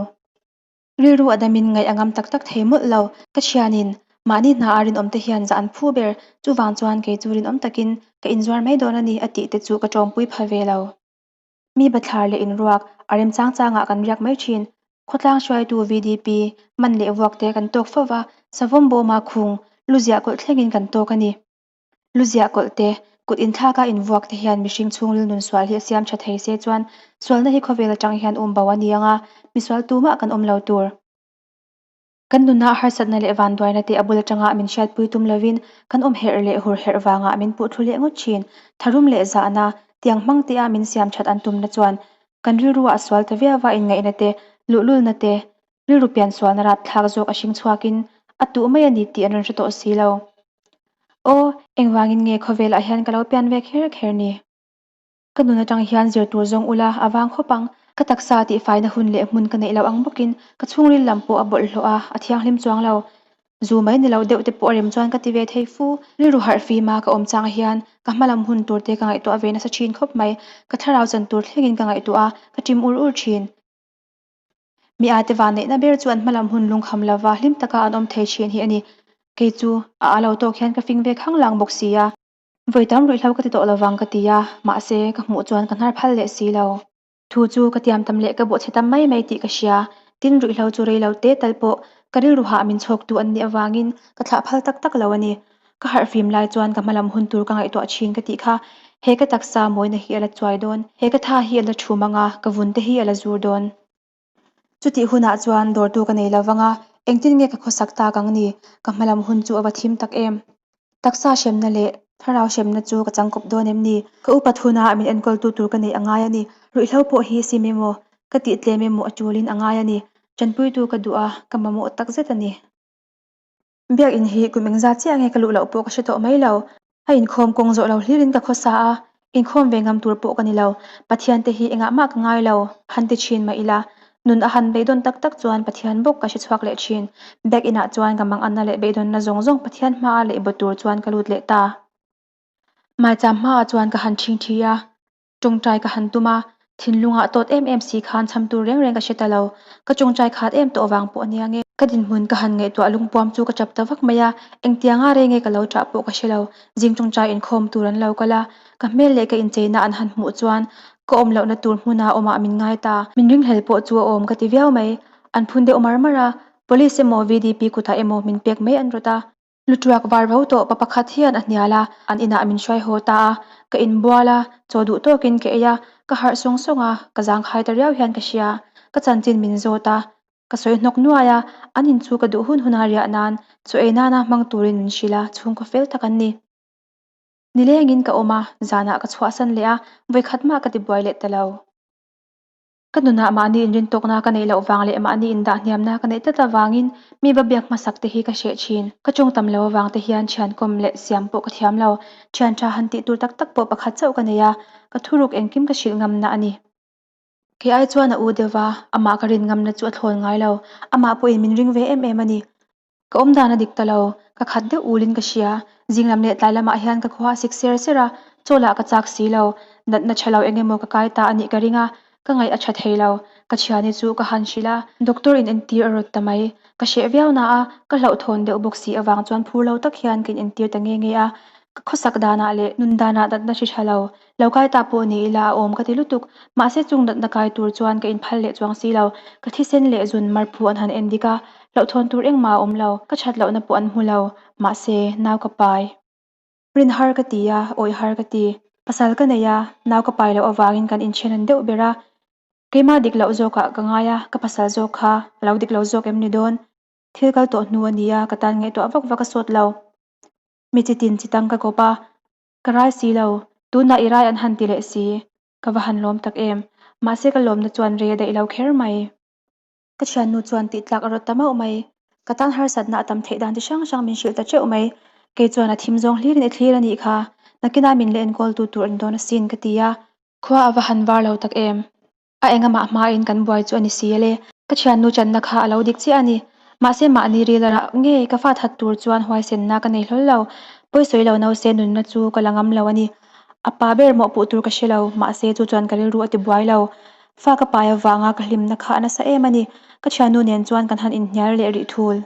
Rilru a damin ngaih a ngam tak tak thei mawlh lo. Ka thianin, mahni hna a rinawm te hian zah an phu ber, chuvang chuan kei chu rinawm takin ka inzuar mai dawn a ni a tih te chu ka tawngpui pha ve lo. Mi bathlar leh inruak a remchang changah kan riak mai thin. Khawtlang hruaitu VDP, man leh vuak te kan tawk fo va, savawm bawma khung, lu ziah kawlh thlengin kan tawk a ni. Lu ziah kawlh te, kut inthlaka invuak te hian mihring chhungril nun sual hi a siam tha thei se chuan sualna hi khawvel atang hian um bo a ni ang a, misual tumah kan awm lo tur. Kan nuna harsatna leh vanduaina te a bul atanga min hriatpui tum lovin kan awm herh leh hur herh vangah min puh thlu leh ngawt thin. Tharum leh zahna, tiang hmang tea min siam that an tumna chuan kan rilruah a sual ta viau va inngaihna te, luhlulna te, Rilru pian sualna rapthlak zawk a hring chhuakin a tuh mai a ni tih an rawn hre tawh si lo. Aw, engvangin nge khawvelah hian ka lo pian ve kher kher ni? Ka nun atang hian zir tur zawng ula a vang khawp ang. Ka taksa tihfaina hun leh hmun ka neih loh ang bawkin ka chhungril lam pawh a bawlhhlawh a, a thianghlim chuang lo. Zu mai ni lo deuh te pawh a rem chuan ka ti ve thei fu. Rilru harh fim a ka awm chang hian ka hma lam hun tur te ka ngaihtuah ve nasa thin khawp mai. Ka thlarau chan tur thlengin ka ngaihtuah a, ka ṭim ur ur thin. Mi ate vanneihna ber chu an hma lam hun lungkham lova hlim taka an awm thei thin hi a ni. Kei chu a a lo tawk hian ka fing ve khang lang bawk si a. Vawi tam ruihhlo ka ti tawh lovang ka ti a, mahse ka hmuh chuan ka hnar phal leh si lo. Thu chu ka tiam tam leh ka bawhchhe tam mai mai tih ka hria. Tin, ruihhlo chu rei lo te tal pawh ka rilru hah min chhawktu an nih avangin ka thlah phal tak tak lo a ni. Ka harh fim lai chuan ka hmalam hun tur ka ngaihtuah thin ka tih kha he ka taksa mawina hi a la chuai dawn, he ka tha hi a la thum ang a, ka vun te hi a la zur dawn. Chutih hunah chuan dawrtu ka nei lo vang a, engtin nge ka khawsak tak ang ni? Ka hmalam hun chu a va thim tak em! Taksa hremna leh thlarau hremna chu ka changkawp dawn em ni? Ka upat huna min enkawltu tur ka neih a ngai a ni. Ruihhlo pawh hi sim emaw, ka tih tlem emaw a tulin a ngai a ni. Tanpuitu ka duh a, ka mamawh tak zet a ni. Biakinn hi kum engzat chiah nge ka luh loh pawh ka hre tawh mai lo. A inkhawm kawng zawh lo hlirin ka khawsa a, inkhawm ve ngam tur pawh ka ni lo. Pathian te hi engah mah ka ngai lo, han ti thin mah ila. Nun a han beidawn tak tak chuan Pathian bawk ka hre chhuak leh thin. Biakinah chuan ka manganna leh beidawnna zawng zawng Pathian hmaa leh baw tur chuan ka lut leh ta. Maicham hmaah chuan ka han ṭhingṭhi a. Ṭawngṭai ka han tum a, thinlungah tawt em em si khan chham tur reng reng ka hre ta lo. Ka ṭawngṭai khat em tawh vang pawh ania nge. Ka dinhmun ka han ngaihtuah lungpuam chu ka ṭap ta vak mai a, engtianga rei nge ka lo ṭah pawh ka hre lo. Zing ṭawngṭai inkhawm tur an lo kal a, ka hmel leh ka incheina an han hmuh chuan ka awm lohna tur hmuna awmah min ngai ta. Min ringhlel pawh chu a awm ka ti viau mai. An phun deuh mar mar a, Police emaw VDP kutah emaw min pek mai an rawt a. Lutuak var vo tawh pa pakhat hian a hnial a, an inah min hruai haw ta a, ka inbual a, chaw duh tawkin ka ei a, ka harh sawng sawng a, ka zangkhai ta riau hian ka hria, ka chanchin min zawt a, ka sawi hnawk nuai a, an in chu ka duh hun huna riah nan, chaw ei nana hmang turin min hrilh a, chhungkaw fel tak an ni. Nilengin ka awm a, zanah ka chhuahsan leh a, vawikhat mah ka tibuai leh ta lo. Ka nunah mahni inrintawkna ka neih loh vang leh mahni indah hniamna ka neih tlat avangin mi va biak hmasak te hi ka hreh thin. Ka tawng tam lo avang te hian thian kawm leh siam pawh ka thiam lo. Thian tha han tih tur tak tak pawh pakhat chauh ka nei a, ka thuruk engkim ka hrilh ngamna a ni. Kei ai chuan a u deuh va, amah ka rin ngamna chu a thlawn ngai lo. Amah pawhin min ring ve em em a ni. Ka awm dan a dik ta lo, ka khat deuh ulin ka hria. Zing lam leh tlai lamah hian ka khua a sik ser ser a, chaw lah ka chak si lo. Natna tha lo eng emaw ka kai ta a nih ka ring a, ka ngaih a tha thei lo. Ka thiani chu ka han hrilh a, doctor in entir a rawt ta mai. Ka hreh viau na a, ka hlauhthawn deuh bawk si avang chuan phur lo tak hian ka inentir ta nge nge a. Ka khawsak danah leh nun danah natna hri tha lo, Lo kai ta pawh ni ila a awm ka ti lutuk. Mahse chung natna kai tur chuan ka inphal leh chuang si lo. Ka thisen leh zun marphu an han en dik a, hlauhthawn tur engmah a awm lo. Ka that lohna pawh an hmu lo. Mahse, nau ka pai. Rin har ka ti a, awih har ka ti. Pasal ka nei a, nau ka pai loh avangin kan inthen an deuh ber a. Keimah dik loh zawkah ka ngai a, ka pasal zawk kha a lo dik lo zawk em ni dawn? Thil kal tawh hnu a ni a, ka tan ngaihtuah vak vak a sawt lo. Mi chitin chitang ka kawp a, Ka rai si lo, tunah i rai an han ti leh si. Ka va han lawm tak em. Mahse ka lawmna chuan rei a daih lo kher mai. Ka thiannu chuan tih tlak a rawt ta mauh mai. Ka tan harsatna a tam theih dan chi hrang hrang min hrilh ta teuh mai. Kei chuan a thim zawng hlirin i thlir a nih kha. Nakinah min la enkawltu tur an dawn asin ka ti a. Khua a va han var lo tak em. A engamah hmain kan buai chu a ni si ale. Ka thiannu channa kha a lo dik chiah a ni. Mahse mahni ril a rah ngei ka fa that tur chuan huaisenna ka nei hlawl lo. Pawisawi lo nause nunna chu ka la ngam lo a ni. A pa ber mawhpuh tur ka hre lo, mahse chu chuan ka rilru a ti buai lo. Fa ka pai avanga ka hlimna kha a nasa em a ni. Ka thiannu nen chuan kan han inhnial leh rih thul.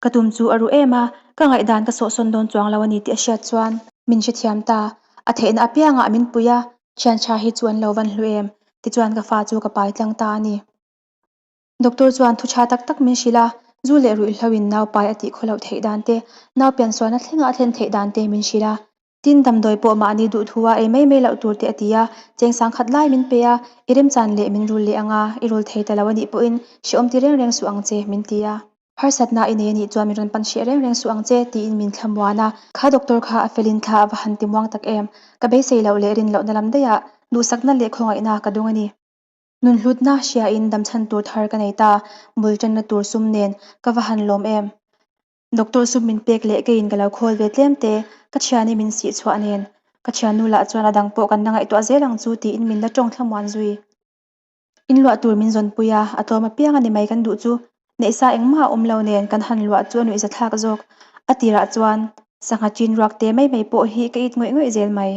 Ka tum chu a ruh em a, ka ngaihdan ka sawhsawn dawn chuang lo a ni tih a hriat chuan min hrethiam ta. A theihna apiangah min pui a, thian tha hi chu an lo van hlu em? Tichuan ka fa chu ka pai tlang ta a ni. Doctor chuan thu tha tak tak min hrilh a, zu leh ruihhlo in nau pai a tih khaw loh theih dan te, nau piansualna thlenga a thlen theih dan te min hrilh a. Tin, damdawi pawh mahni duhthua ei mai mai loh tur te a ti a, cheng sangkhat lai min pe a, i remchan leh min rul leh anga, i rul thei ta lo a nih pawhin hrehawm ti reng reng suh ang che, min ti a. Harsatna i nei a nih chuan min rawn pan hreh reng reng suh ang che, tiin min thlamuan a. Kha doctor kha a felin thla a va han ti muang tak em? Ka beisei loh leh rin lohna lam daihah duhsakna leh khawngaihna ka dung a ni. Nunhlutna hriain damchhan tur thar ka nei ta, bul tanna tur sum nen ka va han lawm em? Doctor sum min pek leh keiin ka lo khawl ve tlem te, ka thiani min sih chhuah nen. Ka thiannu lah chuan a dang pawh kan la ngaihtuah zel ang chu tiin min la tawng thlamuan zui. In luah tur min zawnpui a, a tlawm apiang a ni mai kan duh chu. Neihsa engmah a awm lo nen kan han luah chu a nuihzathlak zawk. A tirah chuan sangha chin ruak te mai mai pawh hi ka it ngawih ngawih zel mai.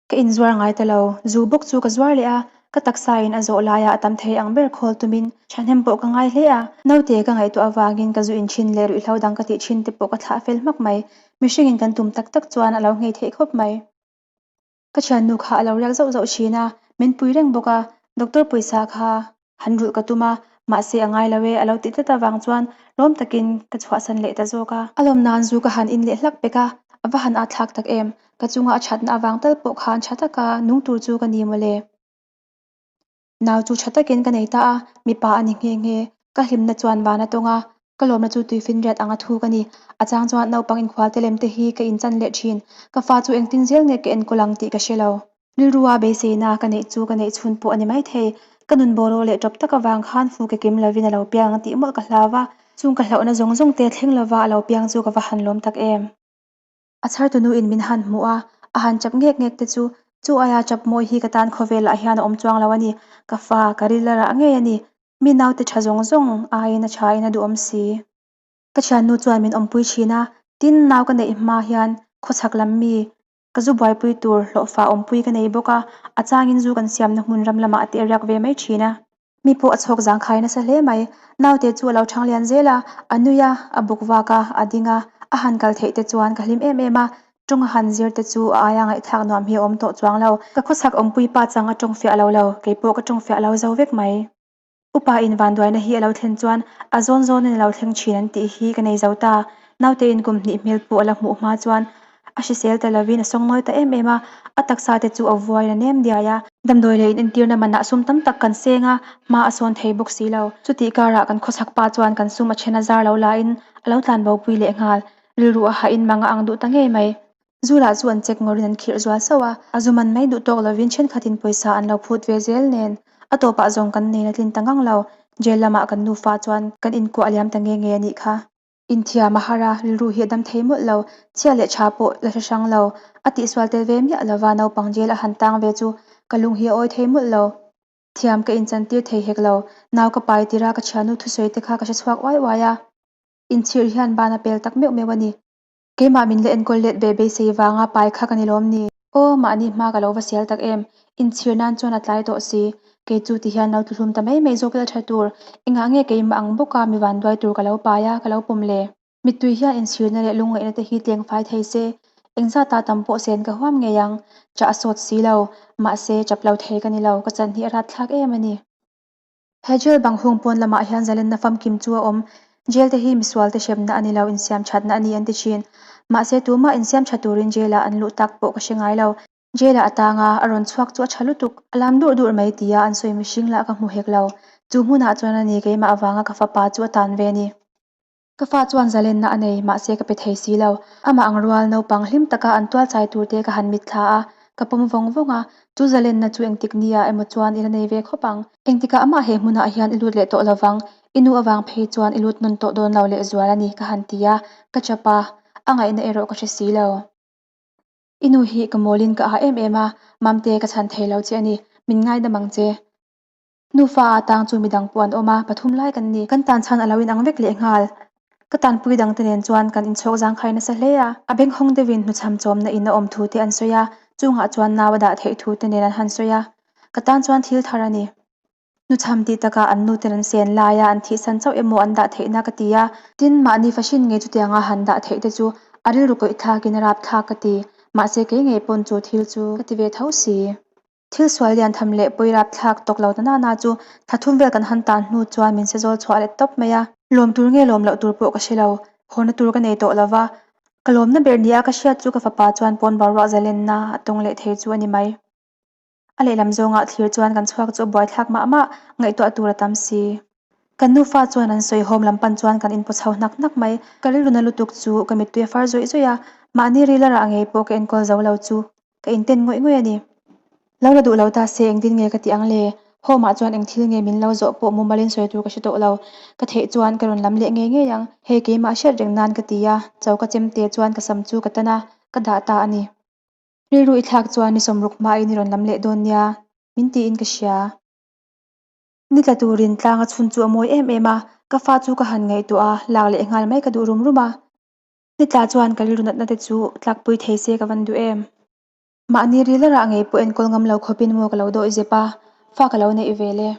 Ka inzuar ngai ta lo, zu bawk chu ka zuar leh a, ka taksa in a zawh laia a tam thei ang ber khawl tumin thahnem pawh ka ngai hle a. Naute ka ngaihtuah avangin ka zu inthin leh ruihhlo dang ka tih thin te pawh ka thlah fel hmak mai. Mihringin kan tum tak tak chuan a lo nghei theih khawp mai. Ka thiannu kha a lo riak zauh zauh thin a, min pui reng bawk a, doctor pawisa kha han rulh ka tum a, mahse a ngai lo e a lo ti tlat avang chuan lawm takin ka chhuahsan leh ta zawk a. A lawm nan zu ka han in leh hlak pek a, a va han atthlak tak em, ka chunga a thatna avang tal pawh khan tha taka nung tur chu ka ni mawle. Nau chu tha takin ka nei ta a, mipa a ni nghe nghe. Ka hlimna chuan van a tawng a, ka lawmna chu tuifinriat anga thuk a ni. A chang chuan naupang inkhualte lem te hi ka inchan leh thin. Ka fa chu engtin zel nge ka enkawl ang tih ka hre lo. Rilrua beiseina ka neih chu ka neih chhun pawh a ni maithei. Ka nun bawraw leh tawp tak avang khan fu ke kim lovin a lo piang ang tih mawlh ka hlau va, chung ka hlauhna zawng zawng te thleng lova a lo piang chu ka va han lawm tak em. A chhartunu in min han hmuh a, a han chap ngek ngek te chu, chu aia chap mawi hi ka tan khawvelah hian a awm chuang lo a ni, ka fa, ka ril a rah ngei a ni, mi naute tha zawng zawng aiin a tha in a duhawm si. Ka thiannu chuan min awmpui thin a, tin nau ka neih hma hian khawchhak lam mi ka zu buaipui tur hlawhfa awmpui ka nei bawk a, a changin zu kan siamna hmun ram lamah a te riak ve mai thin a. Mi pawh a chhawk zangkhai nasa hle mai. Naute chu a lo thang lian zel a, a nui a, a buk vak a, a ding a, a han kal theih te chuan ka hlim em em a, tawng a han zir te chu a aia ngaihthlak nuam hi a awm tawh chuang lo. Ka khawchhak awmpui pa chang a tawng fiah lo lo, kei pawh ka tawng fiah lo zo vek mai. Upa in vanduaina hi a lo thlen chuan a zawn zawnin a lo thleng thin an tih hi ka nei zo ta. Naute in kum hnih hmel pawh a la hmuh hma chuan A hrisel ta lovin a sawng nawi ta em em a, a taksa te chu a vuai na nem diai a. Damdawi leh inentirna manah sum tam tak kan seng a, hma a sawn thei bawk si lo. Chutih karah kan khawchhak pa chuan kan sum a then a zar lo lahin a lo tlan bopui leh nghal. Rilru a hahin mang a ang duh ta ngei mai. Zu lah chu an check ngawrin an khirh zual sauh a, a zu man mai duh tawk lovin thenkhatin pawisa an lo phut ve zel nen a tawpah zawng kan nei na tlin ta ngang lo. Jail lamah kan nufa chuan kan inkuah liam ta nge nge a nih kha. Inthiam a har a, rilru hi a dam thei mawlh lo, chhia leh tha pawh la hre hrang lo. A tihsual tel ve miah lova naupang jail a han tang ve chu ka lung hi a awi thei mawlh lo. Thiam ka inchantir thei hek lo, nau ka pai tir a ka thiannu thusawi te kha ka hre chhuak uai uai a. Inchhir hian ban a pel tak meuh meuh a ni. Keimah min la enkawl let ve beisei vanga pai kha ka ni lawm ni? Aw, mahni hma ka lo va sial tak em? Inchhir nan chuan a tlai tawh si. Kei chu ti hian lo tluhlum ta mai mai zawk ila tha tur. Engah nge keimah ang bawka mi vanduai tur ka lo pai a, ka lo pawm le? Mittui hian inchhirna leh lungngaihna te hi tleng fai thei se, engzata tam pawh sen ka huam ngei ang. Chah a sawt si lo. Mahse, chap lo thei ka ni lo, ka chan hi a ratthlak em a ni. He jail bang hung pawn lamah hian zalenna famkim chu a awm. Jail te hi misual te hremna a ni lo, insiam thatna a ni an ti thin. Mahse tumah insiam tha turin jail ah an luh tak pawh ka hre ngai lo. Jail ah a tang a, a rawn chhuak chu a tha lutuk. A lam durh durh mai tia an sawi mihring lah ka hmu hek lo. Chu hmunah chuan a ni keimah avanga ka fapa chu a tan ve a ni. Ka fa chuan zalenna a nei, mahse ka pe thei si lo. Amah ang rual naupang hlim taka an tual chai turte ka han mitthla a, ka pawm vawng vawng a, chu zalenna chu engtik nia emaw chuan i la nei ve khawp ang. Engtikah amah he hmunah hian i lut leh tawh lovang, i nu avang phei chuan i lut nawn tawh dawn lo lehzual a ni ka han ti a, ka chap a, a ngaihna erawh ka hre si lo. I nu hi ka mawlin ka ah em em a, Mamte ka chhan thei lo che a ni, min ngaidam ang che. Nufa a tang chu midang pawh an awm a, pathum lai kan ni. Kan tan chhan a lo inang vek leh nghal. Ka tanpui dangte nen chuan kan inchhawk zangkhai nasa hle a. A benghawng deuhin hnuchham chawmna in a awm thu te an sawi a, chungah chuan nau a dah theih thu te nen an han sawi a. Ka tan chuan thil thar a ni. Hnuchham tih takah an nuten an sen laia an thihsan chauh emaw an dah theihna ka ti a. Tin, mahni fahrin ngei chutianga han dah theih te chu a rilru kawih thlakin a rapthlak ka ti. Mahse kei ngei pawn chu thil chu ka ti ve tho si. Thil sual lian tham leh pawi rap thlak tawk lo ta na na chu thla thum vel kan han tan hnu chuan min se zawl chhuah let tawp mai a. Lawm tur nge lawm loh tur pawh ka hre lo, hawna tur ka nei tawh lo va. Ka lawmna ber nia ka hriat chu ka fapa chuan pawn boruak zalenna a tawng leh thei chu a ni mai. A lehlam zawngah thlir chuan kan chhuak chu a buaithlak mah mah, ngaihtuah tur a tam si. Kan nufa chuan an sawi hawm lam pan chuan kan inpaw chho hnak hnak mai. Ka rilru na lutuk chu ka mittui a far zawih zawih a, mahni ril a rah ngei pawh ka enkawl zo lo chu ka inten ngawih ngawih a ni. Lo la duh lo ta se engtin nge ka tih ang le? Home ah chuan eng thil nge min lo zawh pawh mumalin sawi tur ka hre tawh lo. Ka theih chuan ka rawn lam leh ngei ngei ang. Hei keimah hriat reng nan ka ti a, choka chemte chuan ka sam chu ka tan a, ka dah ta a ni. Rilru i thlak chuan ni sawmruk hmain i rawn lam leh dawn nia, min tiin ka hria. Ni tla turin tlang a chhun chu a mawi em em a, ka fa chu ka han ngaihtuah a, lak leh nghal mai ka duh rum rum a. Ni tla chuan ka rilru natna te chu tlakpui thei se ka van duh em. Mahni ril a rah ngei pawh enkawl ngam lo khawpin maw ka lo dawih zep a, fa ka lo neih ve le.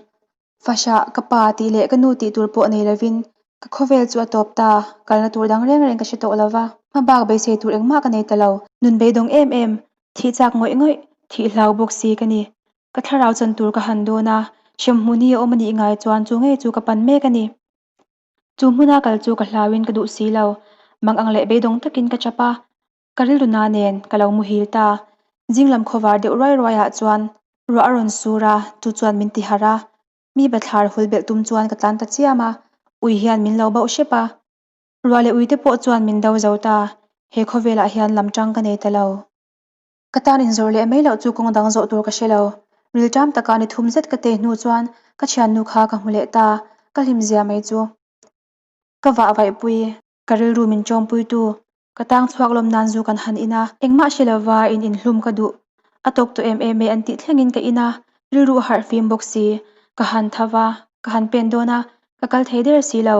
Fahrah, ka pa tih leh ka nu tih tur pawh nei lovin ka khawvel chu a tawp ta, kalna tur dang reng reng ka hre tawh lova, hmabak beisei tur engmah ka nei ta lo. Nun beidawng em em, thih chak ngawih ngawih, thih hlau bawk si ka ni. Ka thlarau chan tur ka han dawn a, hremhmun hi a awm a nih ngai chuan chu ngei chu ka pan mek a ni. Chu hmuna kal chu ka hlauin ka duh si lo, mang ang leh beidawng takin ka chap a, Ka rilru na nen ka lo muhil ta. Zing lam khawvar deuh ruai ruai ah chuan ruah a rawn sur a, chu chuan min ti harh a. Mi bathlar hul belh tum chuan ka tlan ta chiam a, ui hian min lo bauh hrep a. Ruah leh ui te pawh chuan min do zo ta, he khawvel ah hian lam tang ka nei ta lo. Ka tan inzawrh leh mai loh chu kawng dang zawh tur ka hre lo. Ril ṭam taka ni thum zet ka tei hnu chuan ka thiannu kha ka hmu leh ta, ka hlim zia mai chu. Ka vah vaihpui. Ka rilru min ṭawmpuitu, ka tang chhuak lawm nan zu kan han in a. Engmah hre lova in inhlum ka duh. A tawk tawh em em e an tih thlengin ka in a, rilru a harh fim bawk si. Ka han tha va, ka han pen dawn a, ka kal thei der si lo.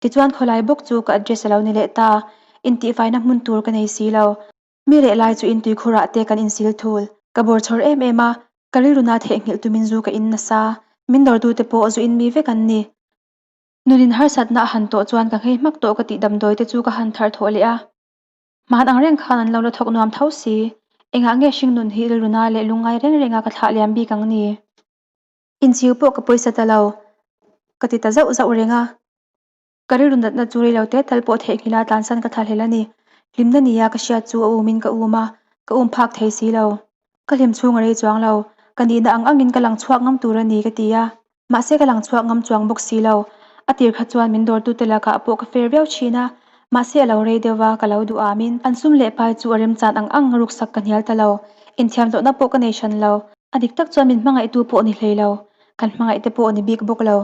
Tichuan khawlai bawk chu ka address a lo ni leh ta. Intihfaina hmun tur ka nei si lo. Mi reh lai chu in tuikhurah te kan insil thul. Ka bawr chhawr em em a, ka rilru na theihnghilh tumin zu ka in nasa. Min dawrtute pawh zu in mi vek an ni. Nunin harsatna a han tawh chuan ka nghei hmak tawh ka tih damdawi te chu ka han thar thawh leh a. Hman ang reng khan an lo la thawk nuam tho si. Engah nge hringnun hi rilruna leh lungngai reng renga ka thlah liam bik ang ni? Inchiu pawh ka pawisa ta lo, ka ti ta zauh zauh reng a. Ka rilru natna chu rei lo te tal pawh theihnghilh a tlansan ka thlahlel a ni. Hlimna nia ka hriat chu a umin ka um a, ka um phak thei si lo. Ka hlim chhung a rei chuang lo, ka nihna ang angin ka lang chhuak ngam tur a ni ka ti a. Mahse ka lang chhuak ngam chuang bawk si lo. A tir kha chuan min dawrtute lakah pawh ka fer viau thin a, mahse a lo rei deuh va, ka lo duh amin. An sum leh pai chu a remchan ang ang ruksak ka hnial ta lo. Inthiamlohna pawh ka nei hran lo. A dik tak chuan min hmangaihtu pawh ni hlei lo, kan hmangaihte pawh ni bik bawk lo.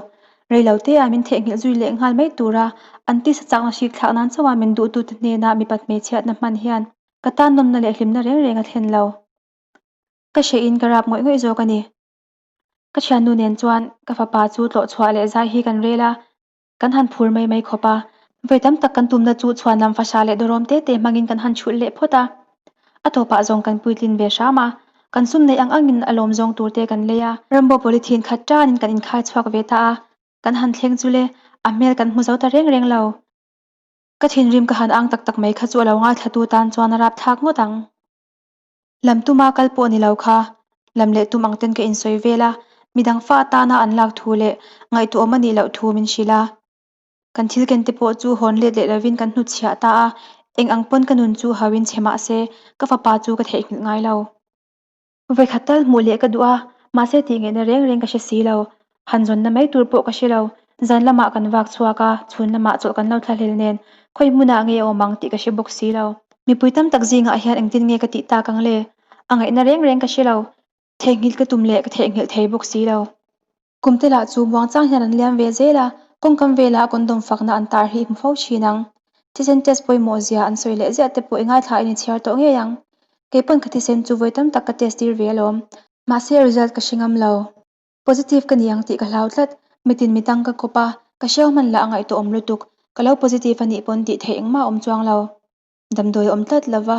Rei lo te ah min theihnghilh zui leh nghal mai tura an tisa chakna hrik thlak nan chauha min duhtute hnena mipat hmeichhiatna hman hian ka tan nawmna leh hlimna reng reng a thlen lo. Ka hrehin ka rap ngawih ngawih zawk a ni. Ka thiannu nen chuan ka fapa chu tlawh chhuah leh zai hi kan rel a, kan han phur mai mai khawp a. Vawi tam tak kan tumna chu chhuan lam fasa leh dawrawm te te hmangin kan han chhulh leh phawt a. A tawpah zawng kan puitlin ve hram a, kan sum neih ang angin a lawm zawng tur te kan lei a. Rambo polythene khat tanin kan inkhai chhuak ve ta a, kan han thleng chu le, a hmel kan hmu zo ta reng reng lo. Ka thinrim ka han ang tak tak mai kha chu a lo ngaithlatu tan chuan a rapthlak ngawt ang. Lam tuma kal pawh ni lo kha, lam leh tum ang ten ka insawi vel a, midang fa atana an lak thu leh ngaihtuahawm a nih loh thu min hrilh a. Kan thil ken te pawh chu hawn let leh lovin kan hnutchhiah ta a, eng ang pawn ka nun chu hauin chhe mah se, ka fapa chu ka theihnghilh ngai lo. Vawikhat tal hmuh leh ka duh a, mahse tih ngaihna reng reng ka hre si lo. Han zawnna mai tur pawh ka hre lo. Zan lamah kan vak chhuak a, chhun lamah chawlh kan lo thla hlel nen, khawi hmunah nge a awm ang tih ka hre bawk si lo. Mipui tam tak zingah hian engtin nge ka tih tak ang le? A ngaihna reng reng ka hre lo. Theihnghilh ka tum leh ka theihnghilh thei bawk si lo. Kum te lah chu muangchang hian an liam ve zel a, kawngkam velah condom fakna an tar hi hmu fo thin ang. Thisen test pawimawh zia an sawi leh ziah te pawh i ngaithla in i chhiar tawh ngei ang. Keipawn ka thisen chu vawi tam tak ka test tir ve alawm. Mahse result ka hre ngam lo. Positive ka ni ang tih ka hlau tlat. Mitin mitang ka kawp a, ka hriau hman lah a ngaihtuah awm lutuk. Ka lo positive a nih pawn tih theih engmah a awm chuang lo. Damdawi a awm tlat lova.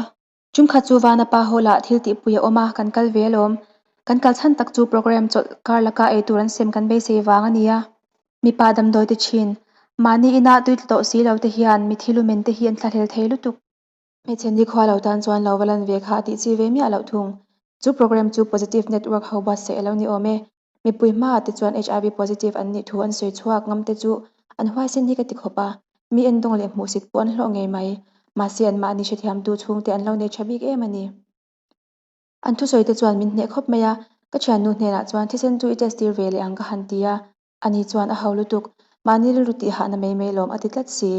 Chungkhat chu Vana pa hall ah thil tihpui a awm a, kan kal ve alawm. Kan kal chhan tak chu program chawlh kar laka ei tur an sem kan beisei vang a nia. Mipa damdawi ti thin. Mahni inah tui tla tawh si lo te hian mithi lumen te hi an thlahlel thei lutuk. Hmeichhe nikhua lo tan chuan lo va lan ve kha a tih chi ve miah loh thung. Chu program chu Positive Network ho buatsaih a lo ni awm e. Mipui hmaah te chuan HIV positive an nih thu an sawi chhuak ngam te chu an huaisen hi ka ti khawp a, mi endawng leh hmuhsit pawh an hlawh ngei mai. Mahse anmahni hrethiamtu chhungte an lo nei tha bik em a ni. An thusawi te chuan min hneh khawp mai a, ka thiannu hnenah chuan thisen chu i test tir ve leh ang ka han ti a, ani chuan a ho lutuk, mahni rilru tih hahna mai mai lawm a ti tlat si.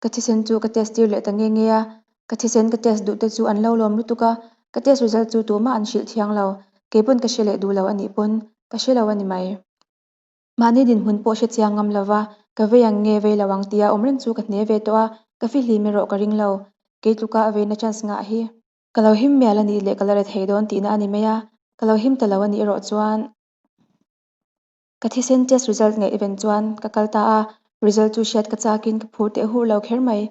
Ka thisen chu ka test tir leh ta nge nge a, ka thisen ka test duh te chu an lo lawm lutuk a, ka test result chu tumah an hrilh thiang lo, kei pawn ka hre leh duh lo a nih pawn ka hre lo a ni mai. Mahni dinhmun pawh hre chiang ngam lo va, ka vei ang nge vei lo ang tia awm reng chu ka hne ve tawh a, ka fihlim erawh ka ring lo, kei tluka a veina chance ngah hi. Ka lo him mial a nih leh ka la re thei dawn tihna a ni mai a, ka lo him ta lo a nih erawh chuan. Ka thisen test result ngaihven chuan ka kal ta a, result chu hriat ka chakin ka phur teh hur lo kher mai.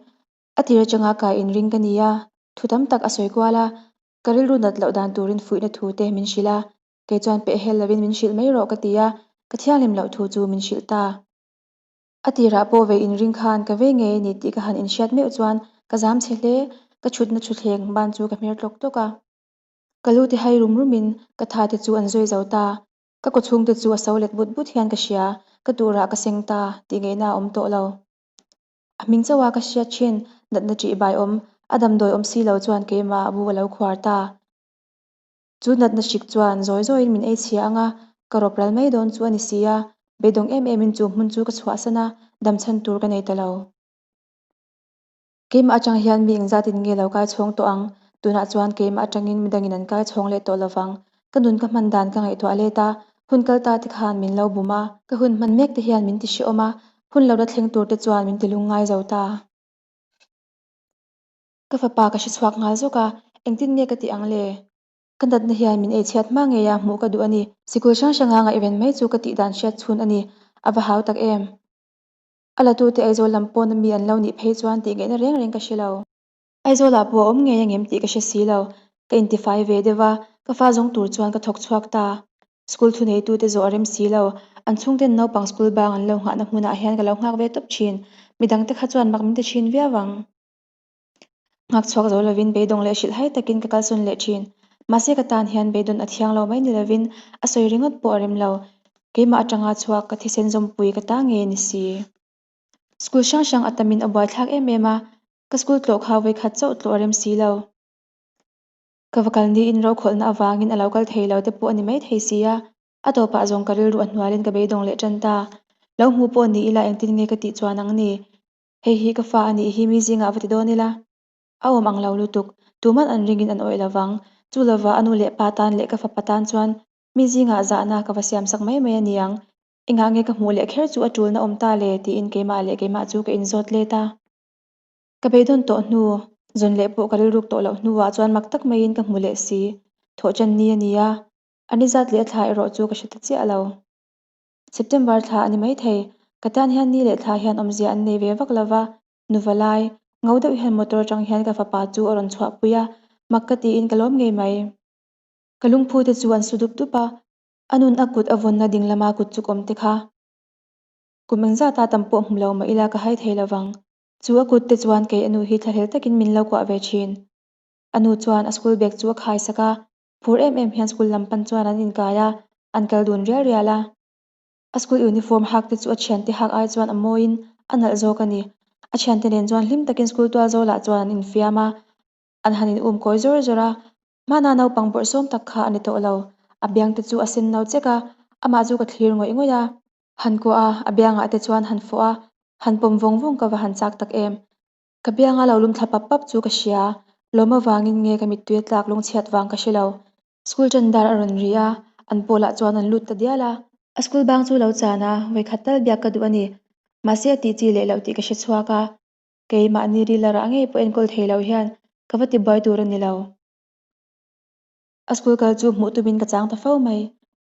A tir atanga kai inring ka ni a, thu tam tak a sawi kual a, ka rilru nat loh dan turin fuihna thu te min hrilh a, kei chuan pehhel lovin min hrilh mai rawh ka ti a, ka thianghlim loh thu chu min hrilh ta. A tirah pawh vei inring khan ka vei ngei a ni tih ka han inhriat meuh chuan ka zam chhe hle, ka chhutna thutthleng ban chu ka hmer tlawk tlawk a. Ka lu te hai rum rumin ka tha te chu an zawi zo ta. Ka kawchhung te chu a so let but but hian ka hria, ka turah ka seng ta tih ngaihna a awm tawh lo. A hming chauh a ka hriat thin natna ṭih bai awm, a damdawi awm si lo chuan keimah a bu a lo khuar ta. Chu natna hrik chuan zawi zawiin min ei chhia ang a, ka rawp ral mai dawn chu a ni si a, beidawng em emin chu hmun chu ka chhuahsan a, damchhan tur ka nei ta lo. Keimah atang hian mi engzatin nge lo kai chhawng tawh ang? Tunah chuan keimah atangin midangin an kai chhawng leh tawh lovang. Ka nun ka hman dan ka ngaihtuah let a, hun kal ta te khan min lo bum a. Ka hun hman mek te hian min ti hrehawm a, hun lo la thleng tur te chuan min ti lungngai zo ta. Ka fapa ka hre chhuak nghal zawk a, engtin nge ka tih ang le? Ka natna hian min eichhiat hma ngei a, hmuh ka duh a ni. Sikul hrang hranga ngaihven mai chu ka tih dan hriat chhun a ni, a va hau tak em? A latute Aizawl lam pawna mi an lo nih phei chuan tih ngaihna reng reng ka hre lo. Aizawlah pawh a awm ngei angem tih ka hre si lo. Ka intifai ve deuh a, ka fa zawng tur chuan ka thawk chhuak ta. School thuneitute zawh a rem si lo. An chhungten naupang school bang an lo nghahna hmunah hian ka lo nghak ve tawp thin. Midangte kha chuan mak min ti thin viau ang. Nghak chhuak zo lovin beidawng leh hrilhhai takin ka kalsawn leh thin. Mahse ka tan hian beidawn a thiang lo mai ni lovin a sawi ringawt pawh a rem lo. Keimah atanga chhuak ka thisen zawmpui ka ta ngei a ni si. School hrang hrang a tamin a buaithlak em em a, ka school tlawh kha vawikhat chauh tlawh a rem si lo. Ka va kal niin rokhawlhna avangin a lo kal thei lo te pawh a ni mai thei si a, a tawpah zawng ka rilru a hnualin ka beidawng leh tan ta. Lo hmu pawh ni ila engtin nge ka tih chuan ang ni? Hei hi ka fa a nih hi mi zingah va ti dawn ila. A awm ang lo lutuk, tuman an ringin an awih lovang. Chu lova a nu leh pa tan leh ka fapa tan chuan mi zingah zahna ka va siamsak mai mai a ni ang. Engah nge ka hmuh leh kher chu a tulna awm ta le tiin keimah leh keimah chu ka inzawt let a. Ka beidawn tawh hnu, zawn leh pawh ka rilruk tawh loh hnuah chuan mak tak maiin ka hmu leh si. Thawhṭan ni a ni a, a ni zat leh a thla erawh chu ka hre ta chiah lo. September thla a ni maithei, ka tan hian ni leh thla hian awmzia an nei ve vak lo va, nuva lai, ngo deuh hian motor atang hian ka fapa chu a rawn chhuahpui a, mak ka tiin ka lawm ngei mai. Ka lungphu te chu an su dup dup a, a nun a kut a vawnna ding lama kut chuk awm te kha kum engzata tam pawh hmu lo mah ila ka hai thei lovang. Chu a kut te chuan kei a nu hi thlahlel takin min lo kuah ve thin. A nu chuan a school bag chu a khai sak a, Phur em em hian school lam pan chuan an inkai a, an kal dun rial rial a. A school uniform hak te chu a thiante hak ai chuan a mawiin a nalh zawk a ni. A thiante nen chuan hlim takin school tual zawlah chuan an infiam a, an han in um kawi zawr zawr a. Hmana naupang bawrhsawm tak kha a ni tawh lo. A biang te chu a sen no chek a, amah chu ka thlir ngawih ngawih a. Han kuah a, a biangah te chuan han fawh a, han pawm vawng vawng ka va han chak tak em. Ka bianga lo lum thla pap pap chu ka hria, lawm avangin nge ka mittui a tlak lungchhiat vang ka hre lo. School ṭan dar a rawn ri a, an pawlah chuan an lut ta dial a. A school bang chu lo chan a, vawikhat tal biak ka duh a ni. Mahse a tih chi leh loh tih ka hre chhuak a, keimahni ril a rah ngei pawh enkawl thei lo hian ka va ti buai tur a ni lo. A school kal chu hmuh tumin ka chang ta fo mai.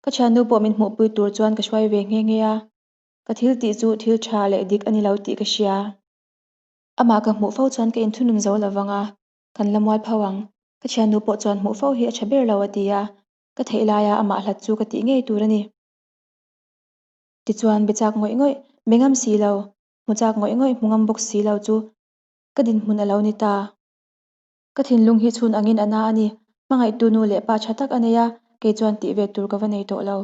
Ka thiannu pawh min hmuhpui tur chuan ka hruai ve nghe nghe a, ka thil tih chu thil ṭha leh dik a ni lo tih ka hria. Amah ka hmuh fo chuan ka inthunun zo lo vang a, kan la mual pho ang. Ka thiannu pawh chuan hmuh fo hi a tha ber lo a ti a, ka theih laia amah hlat chu ka tih ngei tur a ni. Tichuan be chak ngawih ngawih, be ngam si lo, hmu chak ngawih ngawih, hmu ngam bawk si lo chu ka dinhmun a lo ni ta. Ka thinlung hi chhun angin a na a ni, hmangaihtu nu leh pa tha tak a nei a, kei chuan tih ve tur ka va nei tawh lo.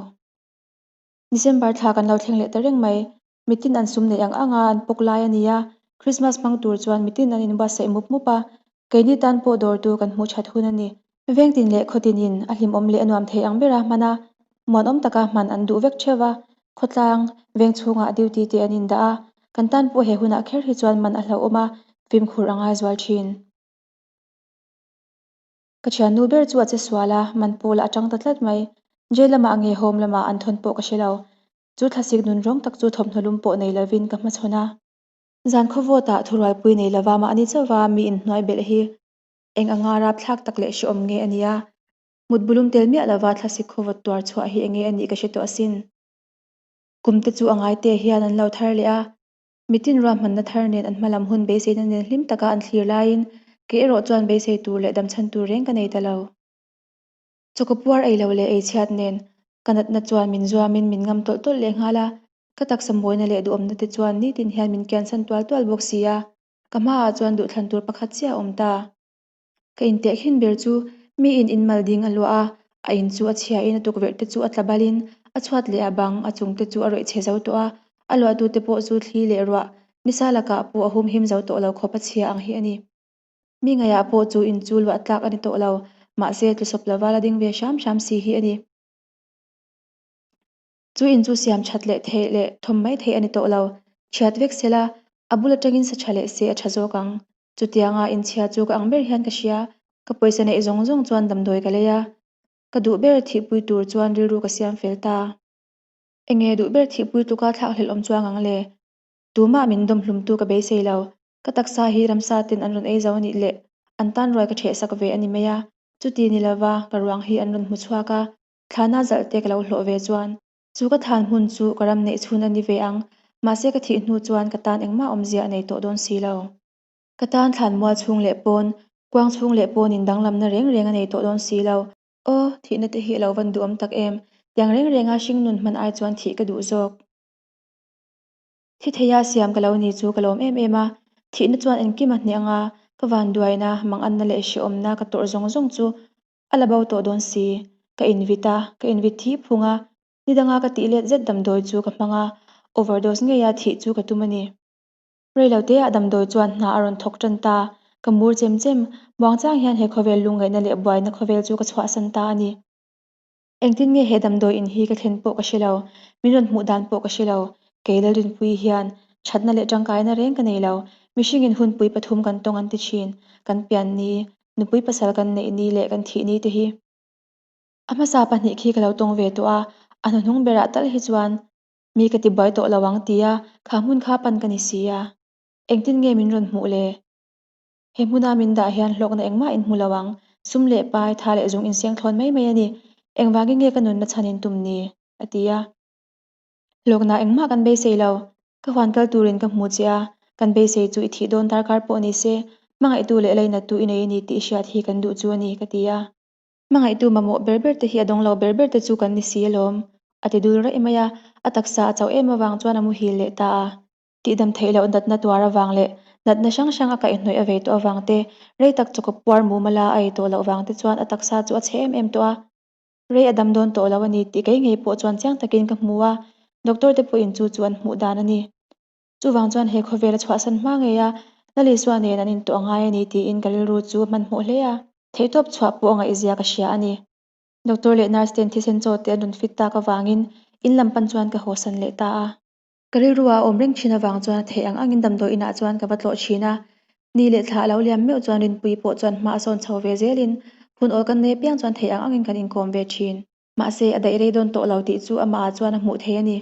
December thla kan lo thleng leh ta reng mai, Mitin an sum neih ang ang a, an pawk lai a ni a, Christmas hmang tur chuan mitin an inbuatsaih mup mup a, keini tan pawh dawrtu kan hmuh that hun a ni. Vengtin leh khawtinin a hlimawm leh a nuam thei ang bera hman a, muanawm taka hman an duh vek theuh a, khawtlang, veng chhungah duty te an indah a, kan tan pawh he hunah kher hi chuan man a hlauhawm a, fimkhur a ngai zual thin. Ka thiannu ber chu a che sual a, man pawlah a tang ta tlat mai. Jail lamah nge home lamah an thawn pawh ka hre lo. Chu thlasik nun rawng tak chu thawmhnaw lum pawh nei lovin ka hmachhawn a. Zan khawvawtah thurualpui nei lova mahni chauva mi inhnuai belh hi eng anga rapthlak tak leh hrehawm nge a nia? Mut bulum tel miah lova thlasik khawvawt tuar chhuah hi enge a nih ka hre tawh asin. Kum te chu a ngai te hian an lo thar leh a, mitin ruahmanna thar nen an hmalam hun beiseina nen hlim taka an thlir laiin kei erawh chuan beisei tur leh damchhan tur reng ka nei ta lo. Chawkaw puar ei lo leh ei chhiat nen ka natna chuan min zuamin min ngam tawlh tawlh leh nghal a, ka taksa mawina leh duhawmna te chuan nitin hian min kiansan tual tual bawk si a, ka hmaah chuan duhthlan tur pakhat chiah a awm ta. Ka intehkhin ber chu miin in mal ding a luah a, a in chu a chhiain a tukverh te chu a tla balin a chhuat leh a bang, a chung te chu a rawih chhe zo tawh a, a luahtute pawh chu thli leh ruah nisa lakah pawh a humhim zo tawh lo khawp a chhia ang hi a ni. Mi ngaihah pawh chu in chu luah tlak a ni tawh lo, mahse tlusawp lova la ding ve hram hram si hi a ni. Chu in chu siam that leh theih leh thawm mai theih a ni tawh lo. Chhiat vek se la, a bul atangin sa tha leh se a tha zawk ang. Chutianga inchhia chu ka ang ber hian ka hria. Ka pawisa neih zawng zawng chuan damdawi ka lei a. Ka duh ber thihpui tur chuan rilru ka siam fel ta. Enge duh ber thihpui tluka thlakhlelh awm chuang ang le? Tumah min dawm hlumtu ka beisei lo. Ka taksa hi ramsa ten an rawn ei zo a nih leh an tan ruai ka ṭhehsak ve a ni mai a. Chuti ni lova ka ruang hi an rawn hmu chhuak a, Thlana zalh te ka lo hlawh ve chuan chu ka thlan hmun chu ka ram neih chhun a ni ve ang, mahse ka thih hnu chuan ka tan engmah awmzia a nei tawh dawn si lo. Ka tan thlan mual chhung leh pawn, kuang chhung leh pawnin danglamna reng reng a nei tawh dawn si lo. Aw, thihna te hi a lo van duhawm tak em, tiang reng renga hringnun hman ai chuan thih ka duh zawk. Thi theia siam ka lo ni chu ka lawm em em a, thihna chuan engkim a hneh anga ka vanduaina, manganna leh hrehawmna ka tawrh zawng zawng chu A la bo tawh dawn si. Ka invit a, ka invit thi phung a, ni danga ka tih let zet damdawi chu ka hmang a, overdose ngeia thih chu ka tum a ni. Reiloteah damdawi chuan hna a rawn thawk tan ta, ka mur chem chem, muangchang hian he khawvel lungngaihna leh buaina khawvel chu ka chhuahsan ta a ni. Engtin nge he damdawi in hi ka thlen pawh ka hre lo, min rawn hmuh dan pawh ka hre lo, kei Lalrinpuii hian thatna leh tangkaina reng ka nei lo, mihringin hunpui pathum kan tawng an ti thin, kan pian ni, nupui pasal kan neih ni leh kan thih ni te hi. A hmasa pahnih khi ka lo tawng ve tawh a, a hnuhnung berah tal hi chuan mi ka ti buai tawh lo ang tia kha hmun kha pan ka ni si a, engtin nge min rawn hmuh le? He hmuna min dah hian hlawkna engmah in hmu lo ang, sum leh pai, tha leh zung inseng thlawn mai mai a ni. Engvangin nge ka nunna chhan in tum ni? a ti a. Hlawkna engmah kan beisei lo. Ka huan kal turin ka hmu che a, kan beisei chu i thih dawn darkar pawh ni se, hmangaihtu leh lainattu i nei a ni tih hriat hi kan duh chu a ni, ka ti a. Hmangaihtu mamawh ber ber te hi a dawng lo ber ber te chu kan ni si alawm, a ti dul raih mai a, a taksa a chauh em avang chuan a muhil leh ta a. Tihdam theih loh natna tuar avang leh natna hrang hrang a kaihhnawih a vei tawh avang te, rei tak chawkaw puar mumala a ei tawh loh vang te chuan a taksa chu a chhe em em tawh a. Rei a dam dawn tawh lo a ni tih kei ngei pawh chuan chiang takin ka hmu a, doctor te pawhin chu chu an hmuh dan a ni. Chuvang chuan he khawvel a chhuahsan hma ngei a, Lalisua nen an intawh a ngai a ni tiin ka rilru chu a hmanhmawh hle a. Theihtawp chhuah pawh a ngaihzia ka hria a ni. Doctor leh nurse ten thisen chaw te an rawn fit tak avangin in lam pan chuan ka hawsan leh ta a. Ka rilru a awm reng thin avang chuan a theih ang angin damdawi inah chuan ka va tlawh thin a. Ni leh thla a lo liam meuh chuan Rinpuii pawh chuan hma a sawn chho ve zelin hun awl kan nei apiang chuan theih ang angin kan inkawm ve thin. Mahse, a daih rei dawn tawh lo tih chu amahah chuan a hmuh thei a ni.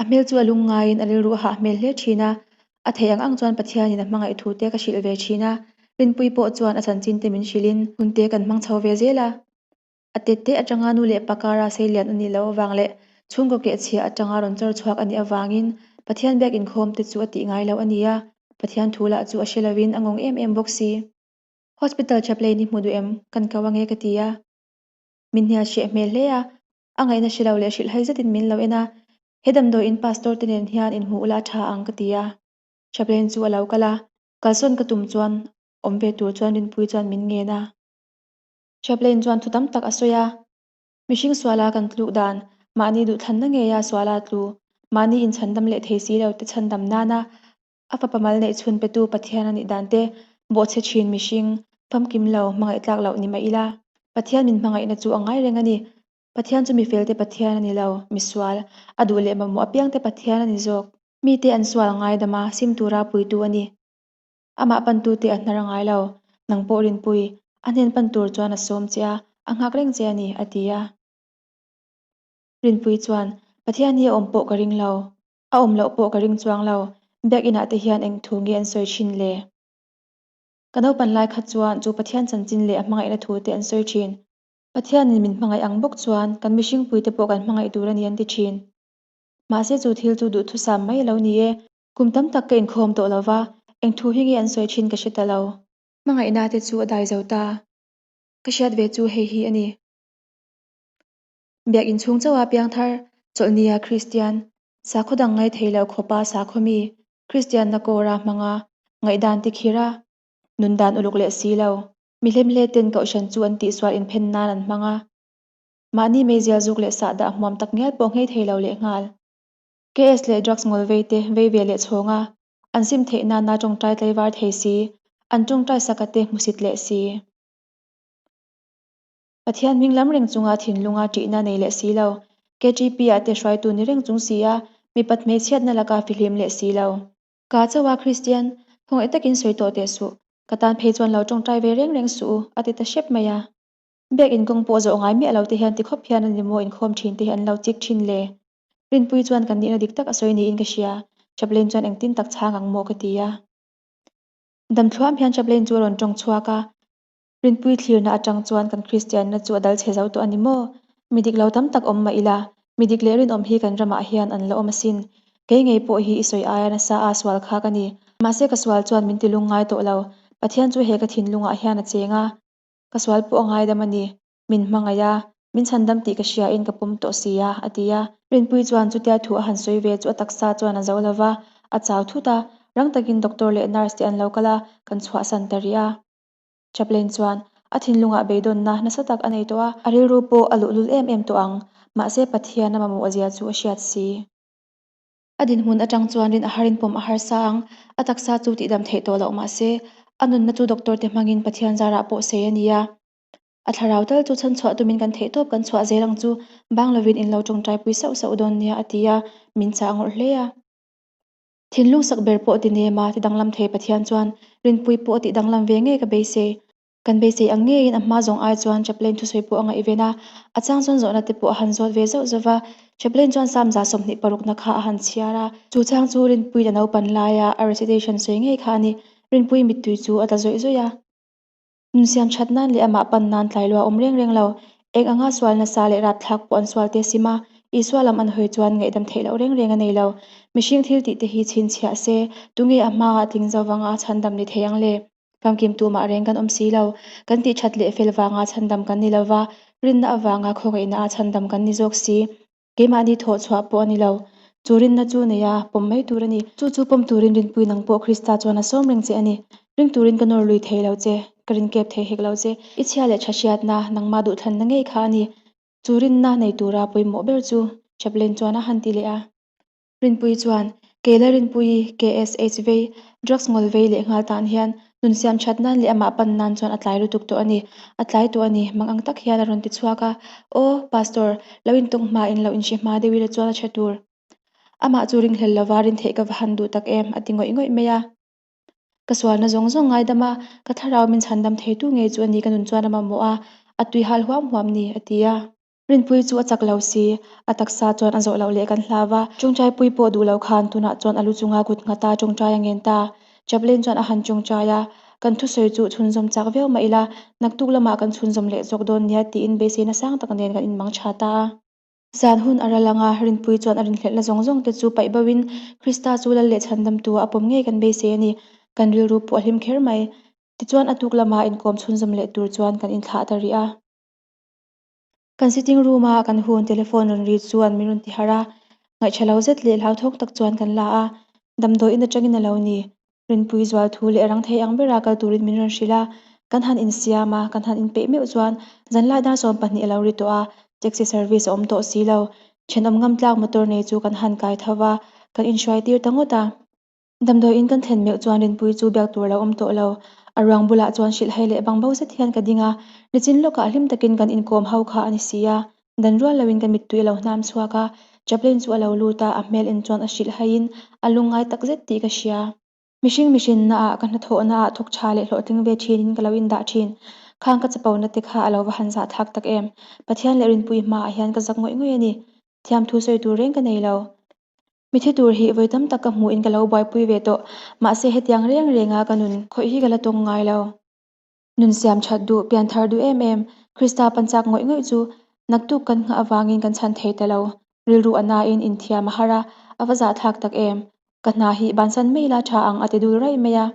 A hmel chu a lung ngaiin a rilru a hah hmel hle thin a. A theih ang ang chuan Pathianin a hmangaih thu te ka hrilh ve thin a. Rinpuii pawh chuan a chanchin te min hrilhin hun te kan hmang chho ve zel a. A tette atanga nu leh pa kara sei lian a nih loh avang leh chhungkaw kehchhia atanga rawn chawr chhuak a nih avangin Pathian biak inkhawm te chu a tih ngai lo a ni a, Pathian thu lah chu a hre lovin a ngawng em em bawk si. Hospital chaplain hi hmu duh em? Kan ko ange ka ti a. Min hnial hreh hmel hle a, a ngaihna hre lo leh hrilhhai zetin min lo en a, He damdawiin pastor te nen hian inhmuh ula a tha ang ka ti a. Chaplain chu a lo kal a, kalsawn ka tum chuan awm ve tur chuan Rinpuii chuan min ngen a. Chaplain chuan thu tam tak a sawi a, Mihring suala kan tluk dan, mahni duhthlanna ngeia suala tlu, mahni inchhandam leh thei si lo te chhandam nana a fapa mal neih chhun petu Pathian a nih dan te bawhchhe thin mihring, famkim lo, hmangaih tlak loh ni mah ila. Pathian min hmangaihna chu a ngai reng a ni. Pathian chu mifelte Pathian a ni lo, misual, a duh leh mamawh apiangte Pathian a ni zawk. Mite an sual ngaidam a, sim tura puitu a ni. Amah pantute a hnar a ngai lo. Nang pawh Rinpui, a hnen pan tur chuan a sawm che a, a nghak reng che a ni, a ti a. Rinpui chuan, Pathian hi a awm pawh ka ring lo. A awm loh pawh ka ring chuang lo. Biakinah te hian eng thu nge an sawi thin le? Ka naupan lai kha chuan chu Pathian chanchin leh a hmangaihna thu te an sawi thin. Pathianin min hmangaih ang bawk chuan kan mihringpuite pawh kan hmangaih tur a ni an ti thin. Mahse chu thil chu duhthusam mai a lo ni e. Kum tam tak ka inkhawm tawh lo va, eng thu hi nge an sawi thin ka hre ta lo. Hmangaihna te chu a dai zo ta. Ka hriat ve chu hei hi a ni. Biakinn chhung chauha piangthar, chawlhnia Kristian, sakhaw dang ngai thei lo khawpa sakhaw mi, Kristianna kawra hmanga ngaihdan tikhir a, nun dan uluk leh si lo, mi hlemhle ten kohhran chu an tihsual inphen nan an hmang a. Mahni meizial zuk leh sahdah hmuam tak ngial pawh nghei thei lo lehnghal. KS leh drugs ngawl vei te vei ve leh chhawng a, an sim theih nana tawngtai tlaivar thei si, an tawngtai saka te hmusit leh si. Pathian hming lam reng chunga thinlunga ṭihna nei leh si lo, KTP-ah te hruaitu ni reng chung si a, mipat hmeichhiatna laka fihlim leh si lo. Ka chauha Kristian, khawngaih takin sawi tawh teh suh, ka tan phei chuan lo tawngtai ve reng reng suh u, a ti ta hrep mai a. Biak inkawng pawh zawh ngai miah lo te hian tikhawp hian a ni maw inkhawm ṭhin te hi an lo chik ṭhin le? Rinpui chuan kan nihna dik tak a sawi niin ka hria, Chaplain chuan engtin tak chhang ang maw ka ti a. Damthluam hian Chaplain chu a rawn tawng chhuak a, Rinpui thlirna atang chuan kan Kristianna chu a dal chhe zo tawh a ni maw? Mi dik lo tam tak awm mah ila, mi dik leh rinawm hi kan ramah hian an la awm asin. Kei ngei pawh hi i sawi aia nasa a sual kha ka ni. Mahse ka sual chuan min ti lungngai tawh lo. Pathian chu he ka thinlungah hian a cheng a, ka sual pawh a ngaidam a ni. Min hmangaih a, min chhandam tih ka hria in ka pawm tawh si a, a ti a. Rinpui chuan chutia thu a han sawi ve chu a taksa chuan a zo lo va, a chau thut a, rang takin doctor leh nurse te an lo kal a, kan chhuahsan ta rih a. Chaplain chuan a thinlungah beidawnna nasa tak a nei tawh a, a rilru pawh a luhlul em em tawh ang, mahse Pathian a mamawh zia chu a hriat si. A dinhmun atang chuan rin a harin pawm a harsa ang, a taksa chu tihdam theih tawh loh mahse a nunna chu doctor te hmangin Pathian zarah pawh sei a ni a. A thlarau tal chu chhanchhuah tumin kan theihtawp kan chhuah zel ang chu, bang lovin in lo tawngtaipui sauh sauh dawn nia a ti a, min chah ngawrh hle a. Thinlung sak ber pawh ti nem a, ti danglam thei Pathian chuan Rinpui pawh a tih danglam ve ngei ka beisei. Kan beisei ang ngeiin a hma zawng ai chuan Chaplain thusawi pawh a ngaihven a, a chang chuan zawhna te pawh a han zawt ve zauh zauh va. Chaplain chuan Psalm 126 na kha a han chhiar a, chu chang chu Rinpuiin a naupan laia a recitation sawi ngei kha a ni. Rinpui mittui chu a tla zawih zawih a. Nunsiam that nan leh amah pan nan tlai lua awm reng reng lo. Eng anga sual nasa leh rapthlak pawh an sual te sim a, Isua lam an hawi chuan ngaihdam theih loh reng reng a nei lo. Mihring thil tih te hi chhinchhiah se, tunge a hmaah tling zo vanga chhandam ni thei ang le? Famkim tumah reng kan awm si lo. Kan tih that leh fel vanga chhandam kan ni lova, rinna avanga khawngaihna a chhandam kan ni zawk si. Keimahni thawh chhuah pawh a ni lo. Chu rinna chu nei a, pawm mai tur a ni. Chu chu pawm turin rinpui nang pawh Krista chuan a sawm reng che a ni. Ring turin ka nawr lui thei lo che, ka rin kep thei hek lo che. I chhia leh tha hriatna, nangmah duhthlanna ngei kha a ni. Chu rinna nei tura pawimawh ber chu Chaplain chuan a han ti leh a. Rinpui chuan, Kei la Rinpuii, KSH vei, drugs ngawl vei leh nghal tan hian nun siam that nan leh amah pan nan chuan a tlai lutuk tawh a ni. A tlai tawh a ni, mang ang tak hian a rawn ti chhuak a. Aw, Pastor, lo intawng hma in lo inhre hma deuh ila chuan a tha tur. Amah chu ringhlel lova rin theih ka va han duh tak em, a ti ngawih ngawih mai a. Ka sualna zawng zawng ngaidam a, ka thlarau min chhandam theitu ngei chu a ni ka nun chuan a mamawh a, a tui hal huam huam ni, a ti a. Rinpui chu a chak lo si, a taksa chuan a zawh loh leh kan hlau a. Tawngtaipui pawh duh lo khan tunah chuan a lu chunga kut nghata tawngtai a ngen ta. Chaplain chuan a han tawngtai a, Kan thusawi chu chhunzawm chak viau mah ila, naktuk lamah kan chhunzawm leh zawk dawn nia tiin beiseina sang tak nen kan inmang tha ta a. Zan hun a ral anga Rinpui chuan a rinhlelhna zawng zawng te chu paih bo in Krista chu lal leh chhandamtu a pawm ngei kan beisei a ni. Kan rilru pawh a hlim kher mai. Tichuan a tuk lama inkawm chhunzawm leh tur chuan kan inthlah ta rih a. Kan sitting room a kan hun telephone rawn ri chuan min rawn ti harh a, ngaihṭha lo zet leh hlauthawk tak chuan kan la a, damdawiin aṭangin a lo ni. Rinpui zual thu leh rang thei ang bera kal turin min rawn hrilh a, kan han insiam a, kan han inpeih meuh chuan zanlai dar 12 a lo ri tawh a, taxi service a awm tawh si lo. Ṭhenawm ngam tlak motor nei chu kan han kai tho va, kan inhruai tir ta ngawt a. Damdawiin kan thlen meuh chuan Rinpui chu biak tur a lo awm tawh lo. A ruang bulah chuan hrilhhai leh bangbo zet hian ka ding a, nichin lawkah hlim takin kan inkawm ho kha a ni si a. Dan rual loin ka mittui a lo hnam chhuak a, Chaplain chu a lo lut a, a hmel en chuan a hrilhhaiin a lungngai tak zet tih ka hria. Mihring mihrinnaah ka hnathawhnaah thawk tha leh hlawhtling ve thinin ka lo indah thin. Khang ka chapona te kha a lo va han zahthlak tak em. Pathian leh Rinpui hmaah hian ka zak ngawih ngawih a ni. Thiamthu sawi tur reng ka nei lo. Mithi tur hi vawi tam tak ka hmuhin ka lo buaipui ve tawh, mahse hetiang reng renga ka nun khawih hi ka la tawng ngai lo. Nun siam that duh, pian thar duh em em, Krista pan chak ngawih ngawih chu naktuk kan nghah avangin kan chhan thei ta lo. Rilru a nain inthiam a har a, a va zahthlak tak em. Ka hna hi bansan mai la tha ang a ti dul raih mai a.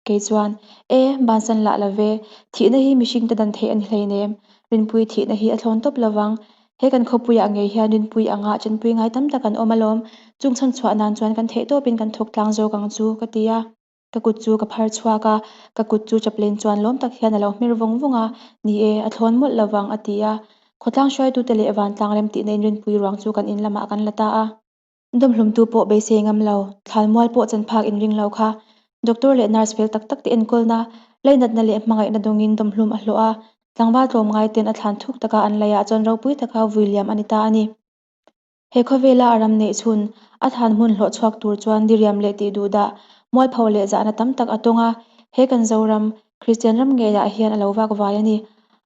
Kei chuan, E, bansan lah la ve, thihna hi mihring te dan theih a ni hleinem. Rinpui thihna hi a thlawn tawp lovang. He kan khawpuiah ngei hian rinpui anga chenpui ngai tam tak an awm alawm. Chung chhan chhuah nan chuan kan theih tawpin kan thawk tlang zawk ang chu, ka ti a. Ka kut chu ka phar chhuak a, ka kut chu chaplain chuan lawm tak hian a lo hmer vawng vawng a, Ni e, a thlawn mawlh lovang, a ti a. Khawtlang hruaitute leh vantlang remtihna inrinpui ruang chu kan in lamah kan la ta a. Dawmhlumtu pawh beisei ngam lo, thlalmual pawh chan phak inring lo kha. Doctor leh nurse fel tak tak te enkawlna, lainatna leh hmangaihna dawngin dawmhlum a hlawh a, tlangval tlawmngai ten a thlan thuk taka an laiah chuan ropui taka vui liam a ni ta a ni. He khawvela a ram neih chhun, a thlan hmun hlawh chhuak tur chuan diriam leh tih duh dah, mualpho leh zahna tam tak a tawng a, he kan Zoram, Kristian ram ngeiah hian a lo vak vai a ni.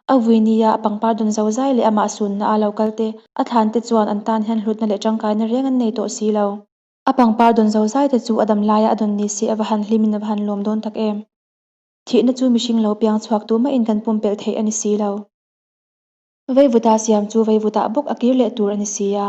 A vui nia a pangpar dawn zo zai leh amah sunna a lo kal te, a thlan te chuan an tan hian hlutna leh tangkaina reng an nei tawh si lo. A pangpar dawn zo zai te chu a dam laia a dawn ni se a va han hlimin a va han lawm dawn tak em. Thihna chu mihring lo piang chhuak tu mahin kan pumpelh theih a ni si lo. Veivuta siam chu veivutah bawk a kir leh tur a ni si a.